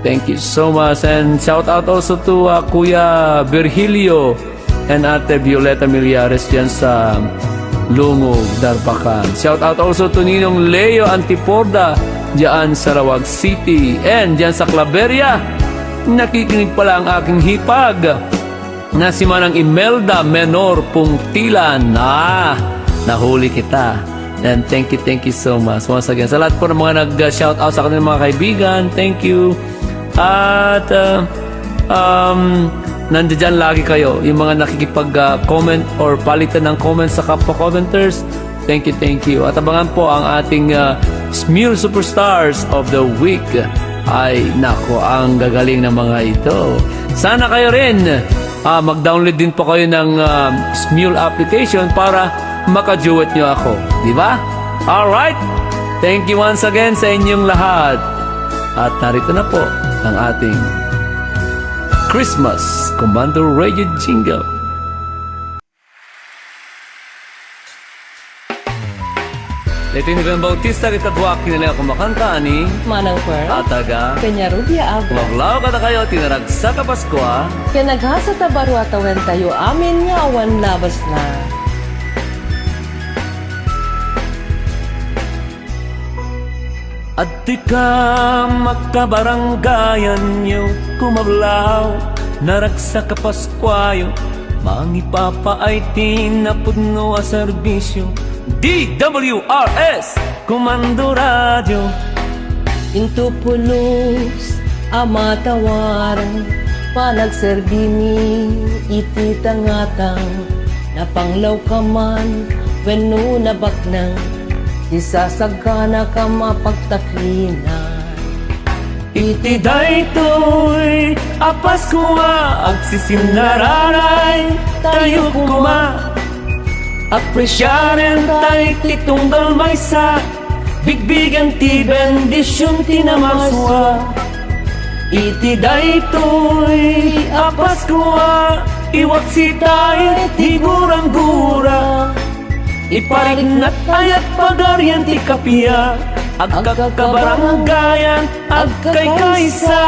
Thank you so much. And shout out also to, uh, Kuya Virgilio and Ate Violeta Millares dyan sa Lungog, Darbacan. Shout out also to Ninong Leo Antiporda dyan sa Laoag City. And dyan sa Claveria, nakikinig pala ang aking hipag na si Manang Imelda Menor Pungtilan. Ah, nahuli kita. And thank you, thank you so much. Once again, sa lahat po ng mga nag-shout out sa akin, mga kaibigan, thank you. At, uh, um, nandiyan lagi kayo, yung mga nakikipag, uh, comment or palitan ng comment sa kapwa commenters. Thank you, thank you. At abangan po ang ating, uh, Smule Superstars of the Week. Ay, nako, ang gagaling ng mga ito. Sana kayo rin, ah, mag-download din po kayo ng, ah, Smule application para maka-duet nyo ako. Di ba? Alright? Thank you once again sa inyong lahat. At narito na po ang ating Christmas Commander Radio Jingle. Iti ni Ben Bautista, ket kaduak, kinalaing a kumakanta ni Manang Pearl. Ataga. Kanya Rubia Abra. Mablaw kada kayo, tinaragsak a Paskua. Ken aghasat a baro a tawen tayo amin nga awan labasna. Adtoy kam a kabarangayanyo, kumablaw, naragsak a Paskuayo, mangipapaay ti napudno a serbisio. D W R S, Komando Radio. Into pulos a matawaran, panagserbimi iti tangatang, napanglaw ka man wenno nabaknang, sisasagana ka mapagtakinan. Iti daytoy a Paskua, agsisinararay tayo koma. Apresiaren tayo ti tunggal maysa, bigbigen ti bendision ti namasua. Iti daytoy a Paskua, iwaksi tayo ti gurang-gura. Ipariknat ayat pagarian ti kapia, agkakabarangayan, agkaykaysa.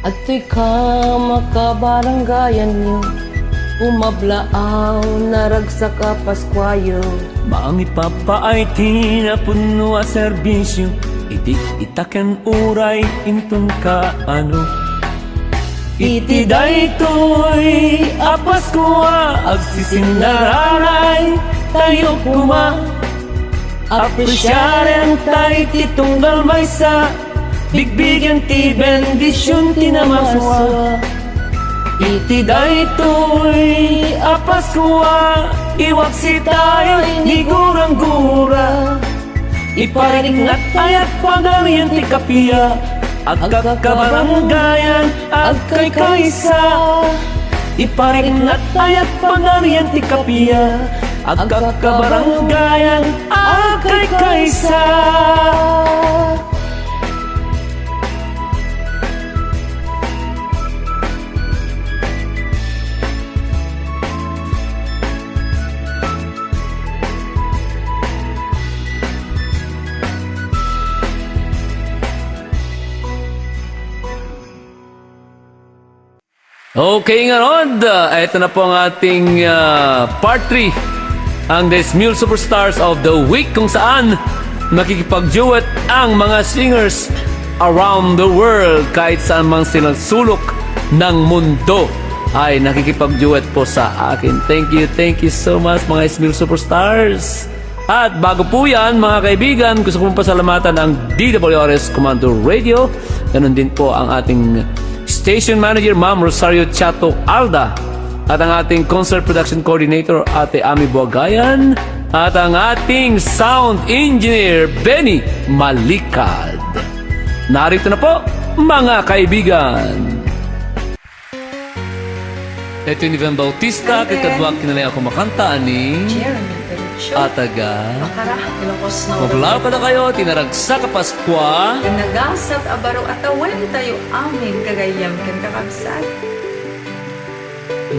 Adtoy kam a kabarangayanyo, umablaaw, naragsak a Paskuayo. Mangipapaay ti napudno a serbisio, iti ita ken uray inton kaano. Iti daytoy a Paskua, agsisinararay tayo koma. Apresiaren tayo ti tunggal maysa, bigbigen ti bendision ti namasua. Iti daytoy a Paskua, iwaksi tayo ni gurang-gura. Ipariknat ayat pagarian ti kapia, agkakabarangayan, agkaykaysa. Ipariknat ayat pagarian ti kapia, agkakabarangayan, agkaykaysa. Okay, ngarud, ah, ito na po ang ating, ah, part three, ang The Smule Superstars of the Week, kung saan makikipag-duet ang mga singers around the world, kahit saan mang silang sulok ng mundo ay nakikipag-duet po sa akin. Thank you, thank you so much, mga Smule Superstars. At bago po yan, mga kaibigan, gusto kong pasalamatan ang D W R S Commander Radio, ganun din po ang ating station manager, Ma'am Rosario Chato Alda, at ang ating concert production coordinator, Ate Ami Buagayan, at ang ating sound engineer, Benny Malikad. Narito na po, mga kaibigan. Ito ni Van Bautista, kay kaduak kinalay ako makanta ni Jeremy Perucho. Ataga. Makara, Ilocos Norte. Mabulaw kada kayo, tinaragsak a Paskua. Inagasat a baro a tawen tayo amin, kagayam ken kakabsat.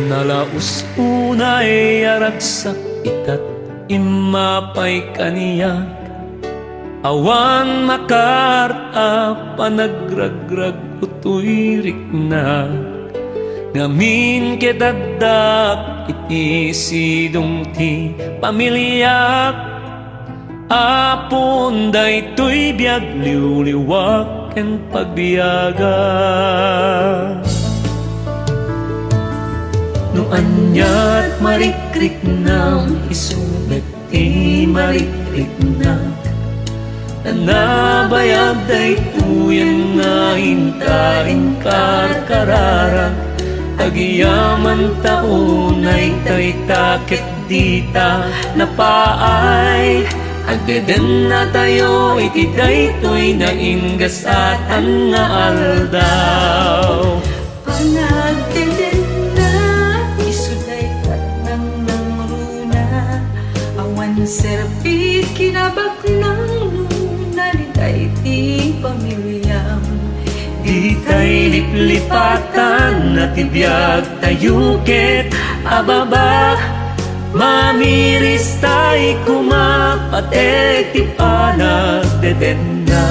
Nalaus unay a ragsak itat immapay kaniak. Awan makaarta panagragrag utoy riknak. Ngamin ket addak iti sidong ti pamiliak. Apon daytoy biag liwliwak ken pagbiaga. No aniat marikriknam, isu met ti marikriknak. Ta nabayag daytoyen nga inta inkarkararak. Agyamanta unay dayta ket dita napaay. Agdedennatayo iti daytoy naingasatan nga aldaw. Panagdedenna, isu dayta nangnangruna, awan serpit kinabaknang nuna, dayta iti pamiliam. Ditay liplipatan a ti biag tayo ket ababa, mamiristay koma patek ti panagdedenna.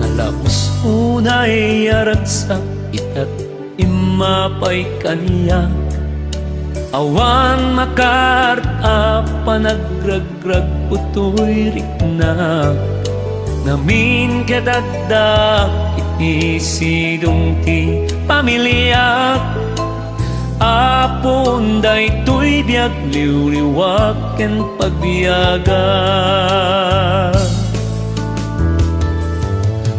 Nalaus unay a ragsak itat immapay kaniak. Awan makaarta panagragrag utoy riknak. Ngamin ket addak iti sidong ti pamiliak. Apon daytoy biag liwliwak ken pagbiaga.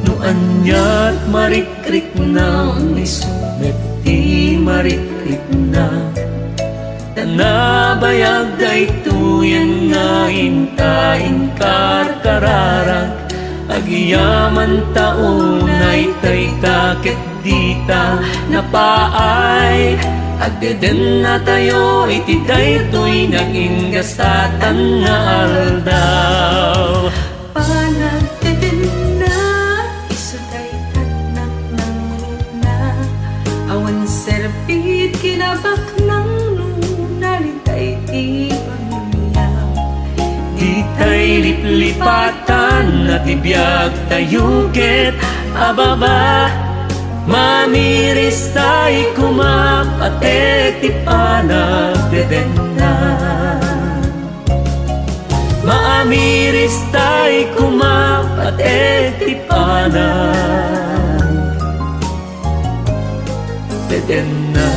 No aniat marikriknam, isu met ti marikriknak. Ta nabayag daytoyen nga inta inkarkararak. Agyamanta unay dayta ket dita napaay. Agdedennatayo iti daytoy naingasatan nga aldaw. Panagdedenna, isu dayta nangnangruna, awan serpit kinabaknang nuna, dayta iti pamiliam. Ditay liplipatan a ti biag tayo ket ababa, mamiristay koma patek ti panagdedenna. Maamiris tay koma, pati ti panagdedenna.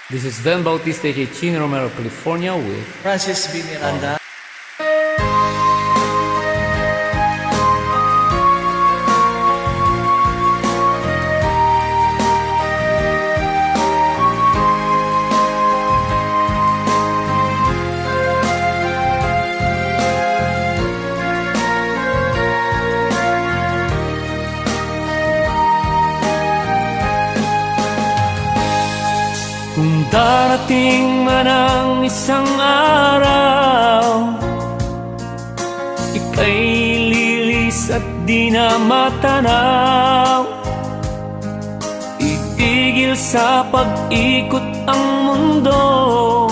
This is Ben Bautista, J Chin Romero of California with Francis B. Miranda. Kung darating man ang isang araw, ika'y Di na matanaw, itigil sa pag-ikot ang mundo,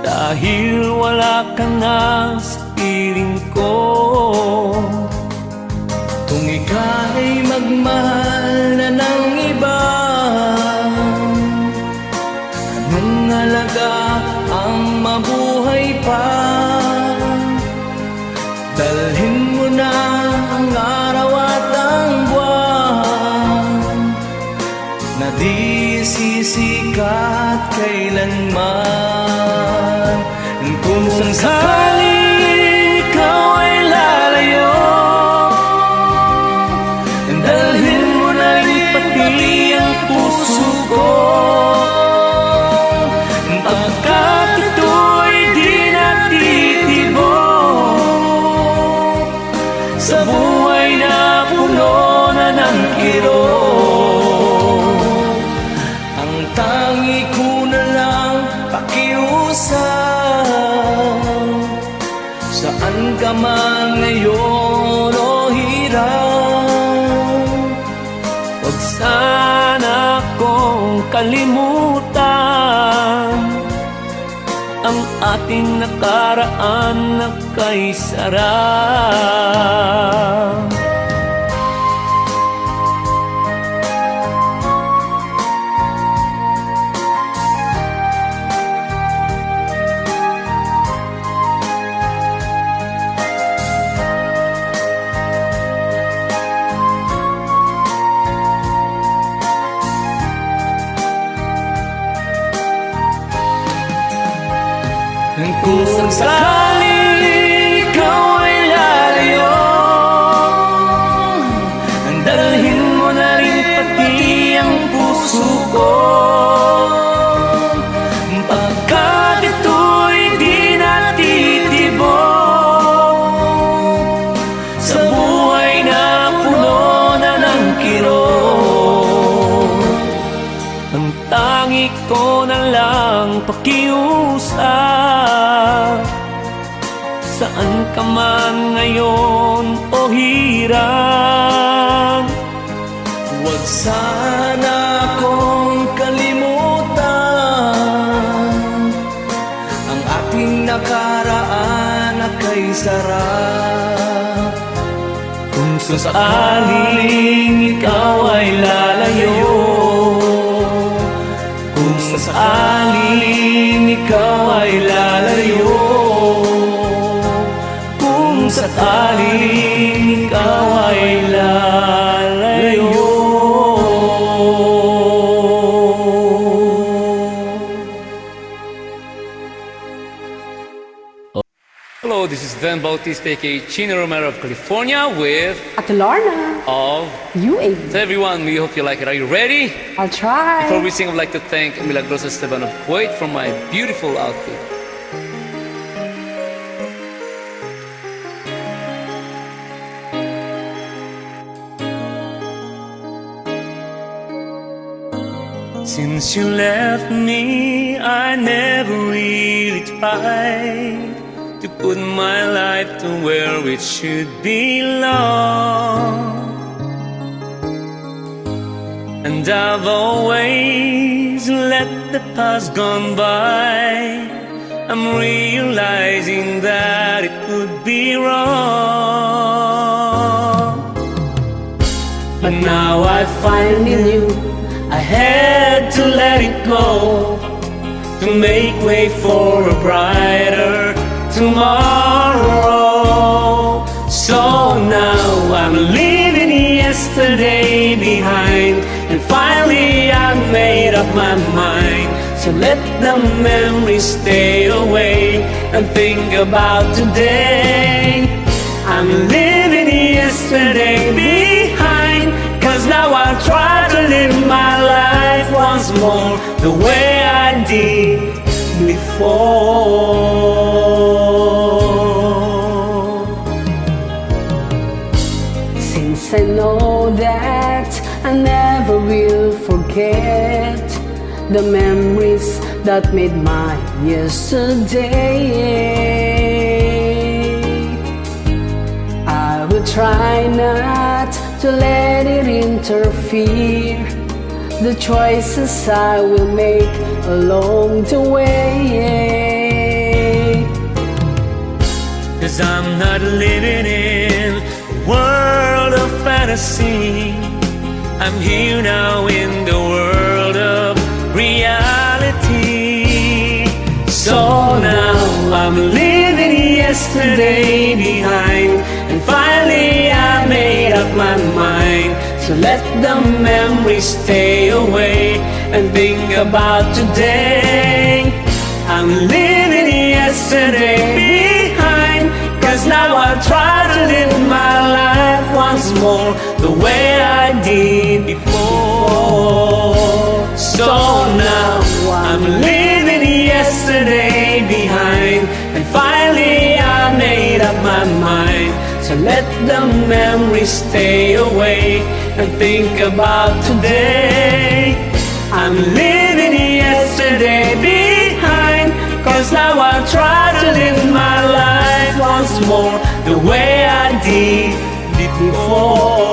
dahil wala ka na sa piling ko. Kung ika'y magmahal na ng iba, anong halaga ang mabuhay pa? Dalhin mo na ang araw at ang buwan na di sisikat kailanman. Kung sakaling ikaw ay lalayo, dalhin mo na rin pati ang puso ko, pagkat ito'y di natitibo sa buhay na puno na ng kirot. Ang tangi ko na lang pakiusap, saan ka man ngayon o hirap, huwag sana kong kalimutan ang ating nakaraan na kaisara. Kung sakaling ikaw ay lalayo, dalhin mo na rin pati ang puso ko, pagkat ito'y di natitibo sa buhay na puno na ng kirot. Ang tangi ko na lang pakiusap, saan ka man ngayon o hirang, huwag sana kong kalimutan ang ating nakaraan na kaisara. Kung sakaling ikaw ay lalayo, kung sakaling ikaw ay lalayo, kung sakaling ikaw ay lalayo. Hello, this is Van Bautista, aka Chino Romero of California with Ate Lorna of U A. So everyone, we hope you like it. Are you ready? I'll try. Before we sing, I'd like to thank Milagrosa Esteban of Kuwait for my beautiful outfit. Since you left me, I never really tried to put my life to where it should belong. And I've always let the past gone by. I'm realizing that it could be wrong. But now I finally knew I had to let it go to make way for a brighter tomorrow. So now I'm leaving yesterday behind, and finally I made up my mind. So let the memories stay away and think about today. I'm leaving yesterday behind, 'cause now I'll try to live my life once more the way I did before. Since I know that I never will forget the memories that made my yesterday, I will Try not to let it interfere the choices I will make along the way. Cause I'm not living in a world of fantasy. I'm here now in the world of reality. So now I'm leaving yesterday behind, and finally I made up my mind. So let the memories stay away and think about today. I'm leaving yesterday behind, cause now I'll try to live my life once more the way I did before. So now I'm leaving yesterday behind, and finally I made up my mind. So let the memories stay away and think about today. I'm leaving yesterday behind, cause now I'll try to live my life once more the way I did before.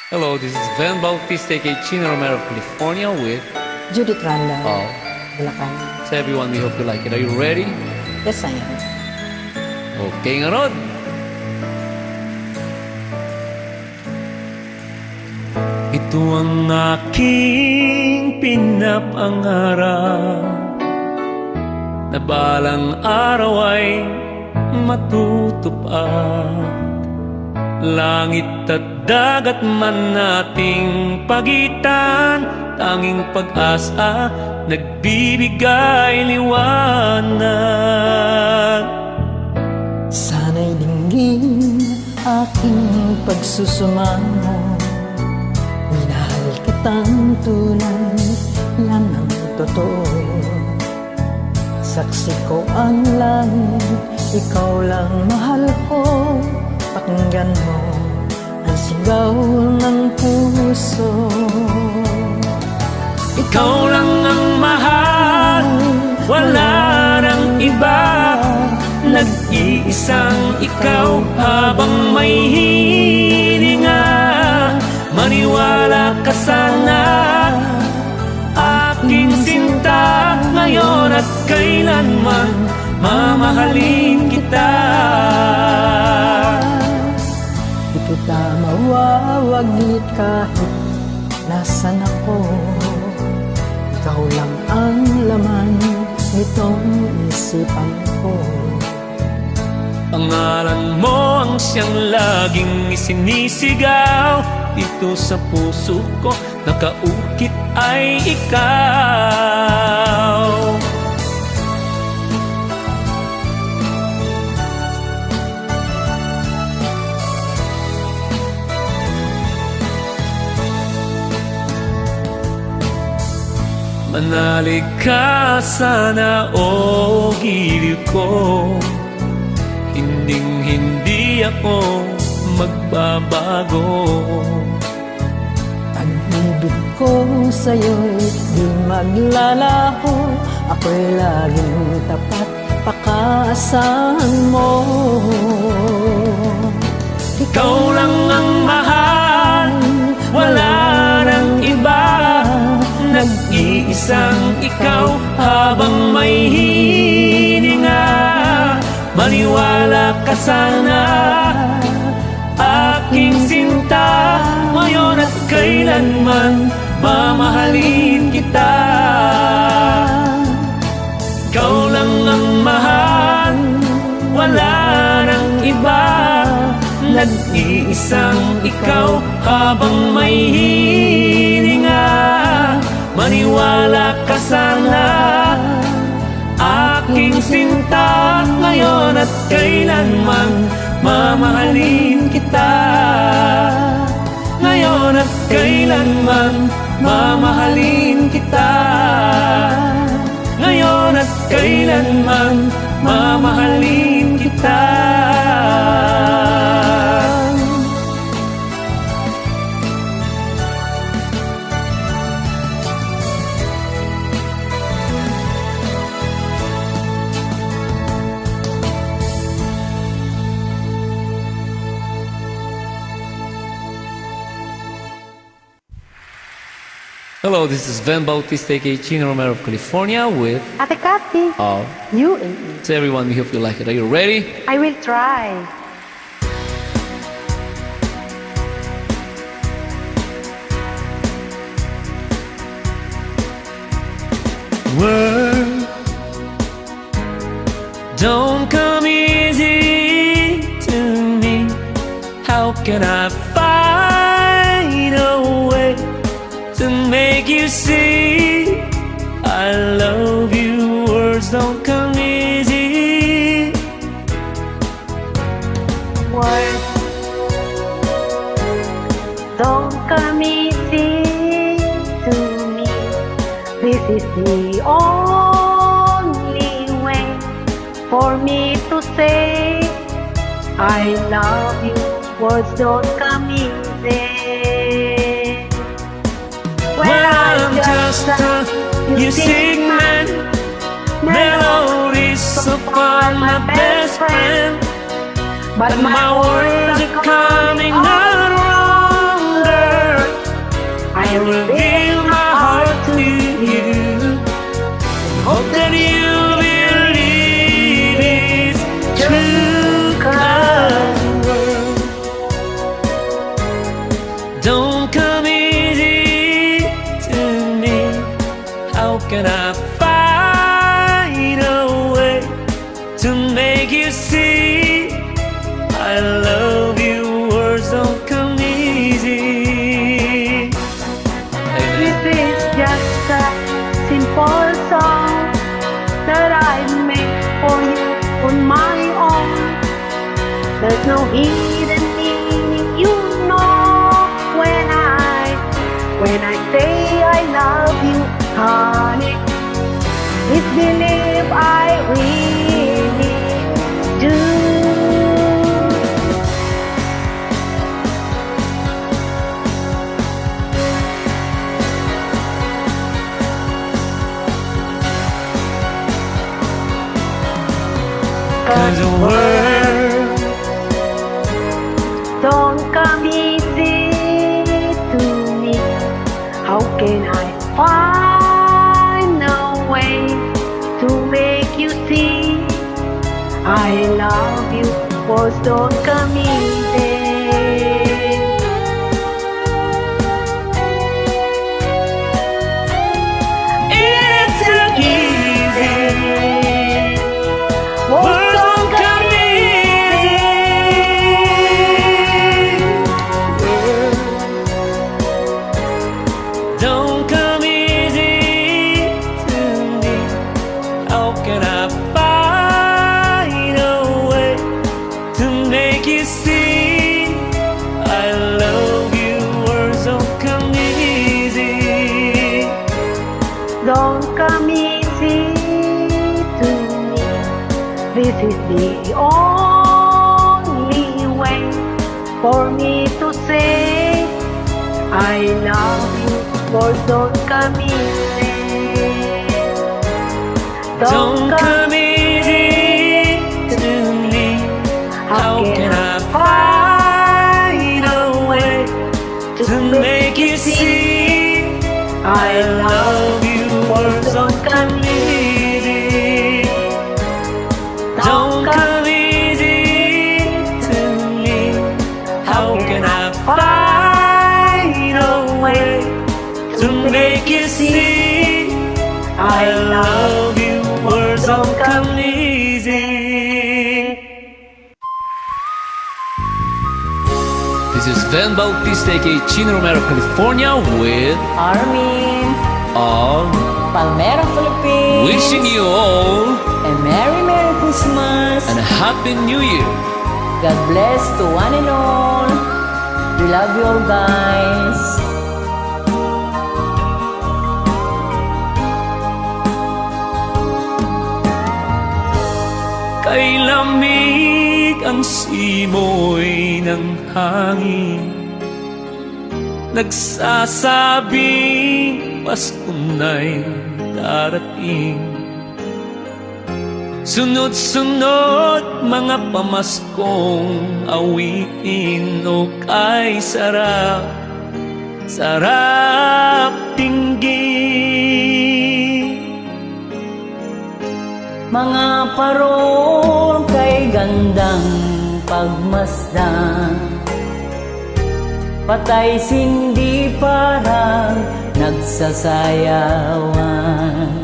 Hello, this is Van Bautista, aka Chino Romero of California with Judith Randall, Paul. Bulacan. So everyone, we hope you like it. Are you ready? Yes, I am. Okay, ngarud. Ito ang aking pinapangarap, na balang araw ay matutupad. Langit at dagat man ating pagitan, tanging pag-asa nagbibigay liwanag. Sana'y dinggin aking pagsusumamo. Minahal kitang tunay, yan ang totoo. Saksi ko ang langit, ikaw lang mahal ko. Pakinggan mo ang sigaw ng puso. Ikaw lang ang mahal, wala nang iba. Nag-iisang ikaw habang may hininga. Maniwala ka sana, aking sinta, ngayon at kailanman mamahalin kita. Di kita mawawaglit kahit nasan ako. Ikaw lang ang laman nitong isipan ko. Pangalan mo ang siyang laging isinisigaw dito sa puso ko. Nakaukit ay ikaw. Manalig ka sana, o giliw ko, hinding-hindi ako magbabago. Ang ibig ko sa'yo'y di maglalaho, ako'y laging tapat, pakaasahan mo. Ikaw lang ang mahal, wala nang iba. Nag-iisang ikaw habang may hininga. Maniwala ka sana, aking sinta, ngayon at kailanman mamahalin kita. Ikaw lang ang mahal, wala nang iba. Nag-iisang ikaw habang may hininga. Maniwala ka sana, aking sinta, ngayon at kailanman mamahalin kita. Ngayon at kailanman mamahalin kita. Ngayon at kailanman mamahalin kita. Hello, this is Van Bautista, A K A Chino Romero of California with Ate Kathy. Of U A E. So everyone, we hope you like it. Are you ready? I will try. World, don't come easy to me. How can I find a way to make you see I love you? Words don't come easy. Words don't come easy to me. This is the only way for me to say I love you. Words don't come easy. Well, I'm just a music man. Melodies so far my best friend. But my words are coming out wrong, girl. I reveal my heart to you. Hope that you believe it's true, 'cause don't come easy to me. How can I find a way to make you see I love you? Words don't come easy. This is just a simple song that I made for you on my own. There's no hidden meaning, you know, when I, when I say I love you, honey. Please believe I really do. 'Cause the world don't come easy to me. How can I find a way to make you see I love you? Words don't come easy. It's so easy. Words don't come easy. Don't come easy to me. How can I find a way to make you see I love you? Words don't come easy. Don't come easy to me. This is the only way for me to say I love you. Words don't come easy. Don't come easy to me. How can I find a way to make you see I love you? Words don't come easy. Don't come easy to me. How can I find a way to make you see I love you? Words don't come easy. This is Van Bautista, A K A Chino Romero, California, with Armin of Palmera, Philippines. Wishing you all a Merry, Merry Christmas and a Happy New Year. God bless to one and all. We love you all, guys. Kailan mi Ang simoy ng hangin nagsasabing Pasko na'y darating. Sunod-sunod mga pamaskong awitin, o kay sarap, sarap tinggi. Mga parol kay gandang pagmasdan, patay sindi parang nagsasayawan.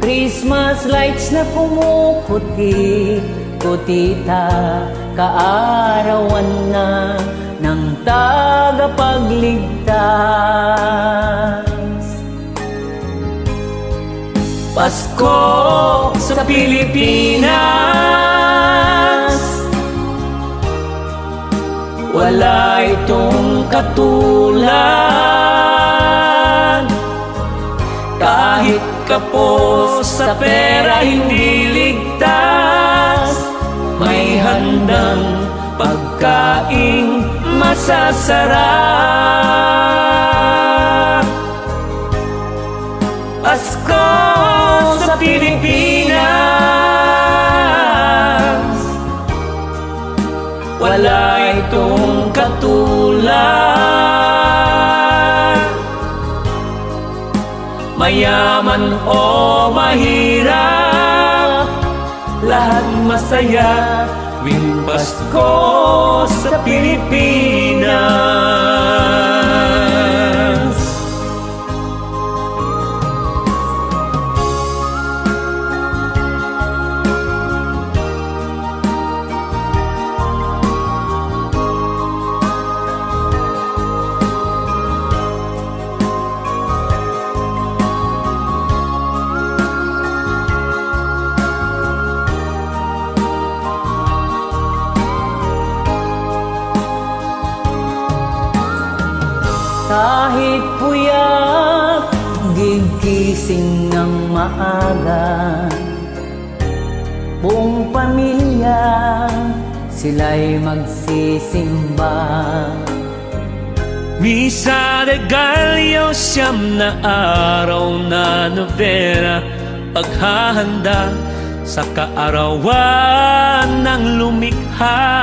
Christmas lights na kumukuti-kuti ta kaarawan na ng tagapagligtas. Pasko sa Pilipinas, wala itong katulad. Kahit kapos sa pera hindi ligtas, may handang pagkaing masasarap. Pasko sa Pilipinas, wala itong katulad. Mayaman o mahirap, lahat masaya tuwing Pasko sa Pilipinas. Kahit puyat, gigising ng maaga. Buong pamilya, sila'y magsisimba. Misa de Gallo, siyam na araw na nobena, paghahanda sa kaarawan ng lumikha.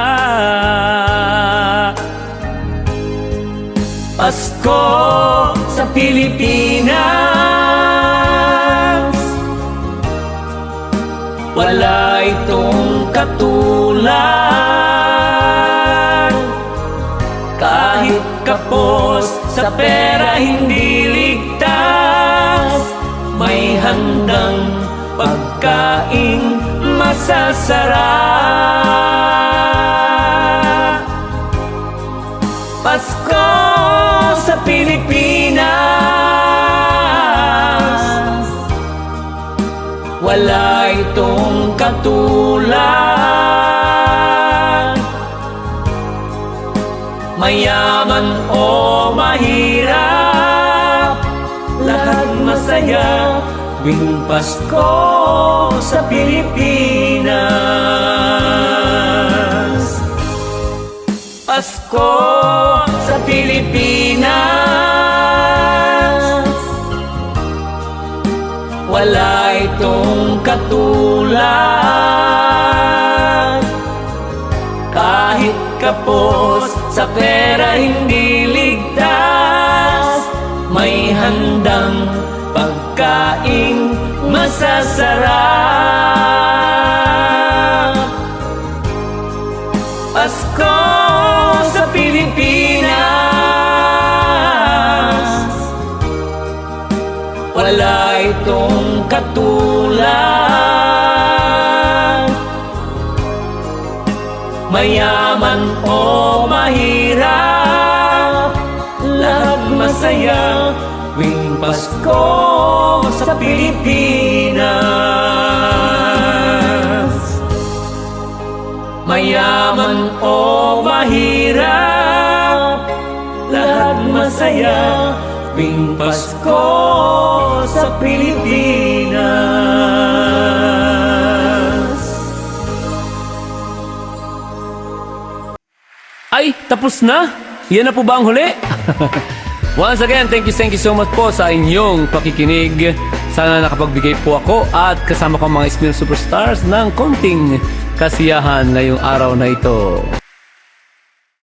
Pasko sa Pilipinas, wala itong katulad. Kahit kapos sa pera hindi ligtas, may handang pagkaing masasarap. Pasko sa Pilipinas, wala itong katulad. Mayaman o mahirap, lahat masaya tuwing Pasko sa Pilipinas. Pasko sa Pilipinas, wala itong katulad. Kahit kapos sa pera hindi ligtas, may handang pagkaing masasarap. Pasko sa Pilipinas, wala itong katulad. Mayaman o mahirap, lahat masaya tuwing Pasko sa Pilipinas. Mayaman o mahirap, lahat masaya tuwing Pasko sa Pilipinas. Tapos na? Yan na po ba ang huli? Once again, thank you, thank you so much po sa inyong pakikinig. Sana nakapagbigay po ako at kasama ko ang mga Ismil Superstars ng konting kasiyahan ngayong araw na ito.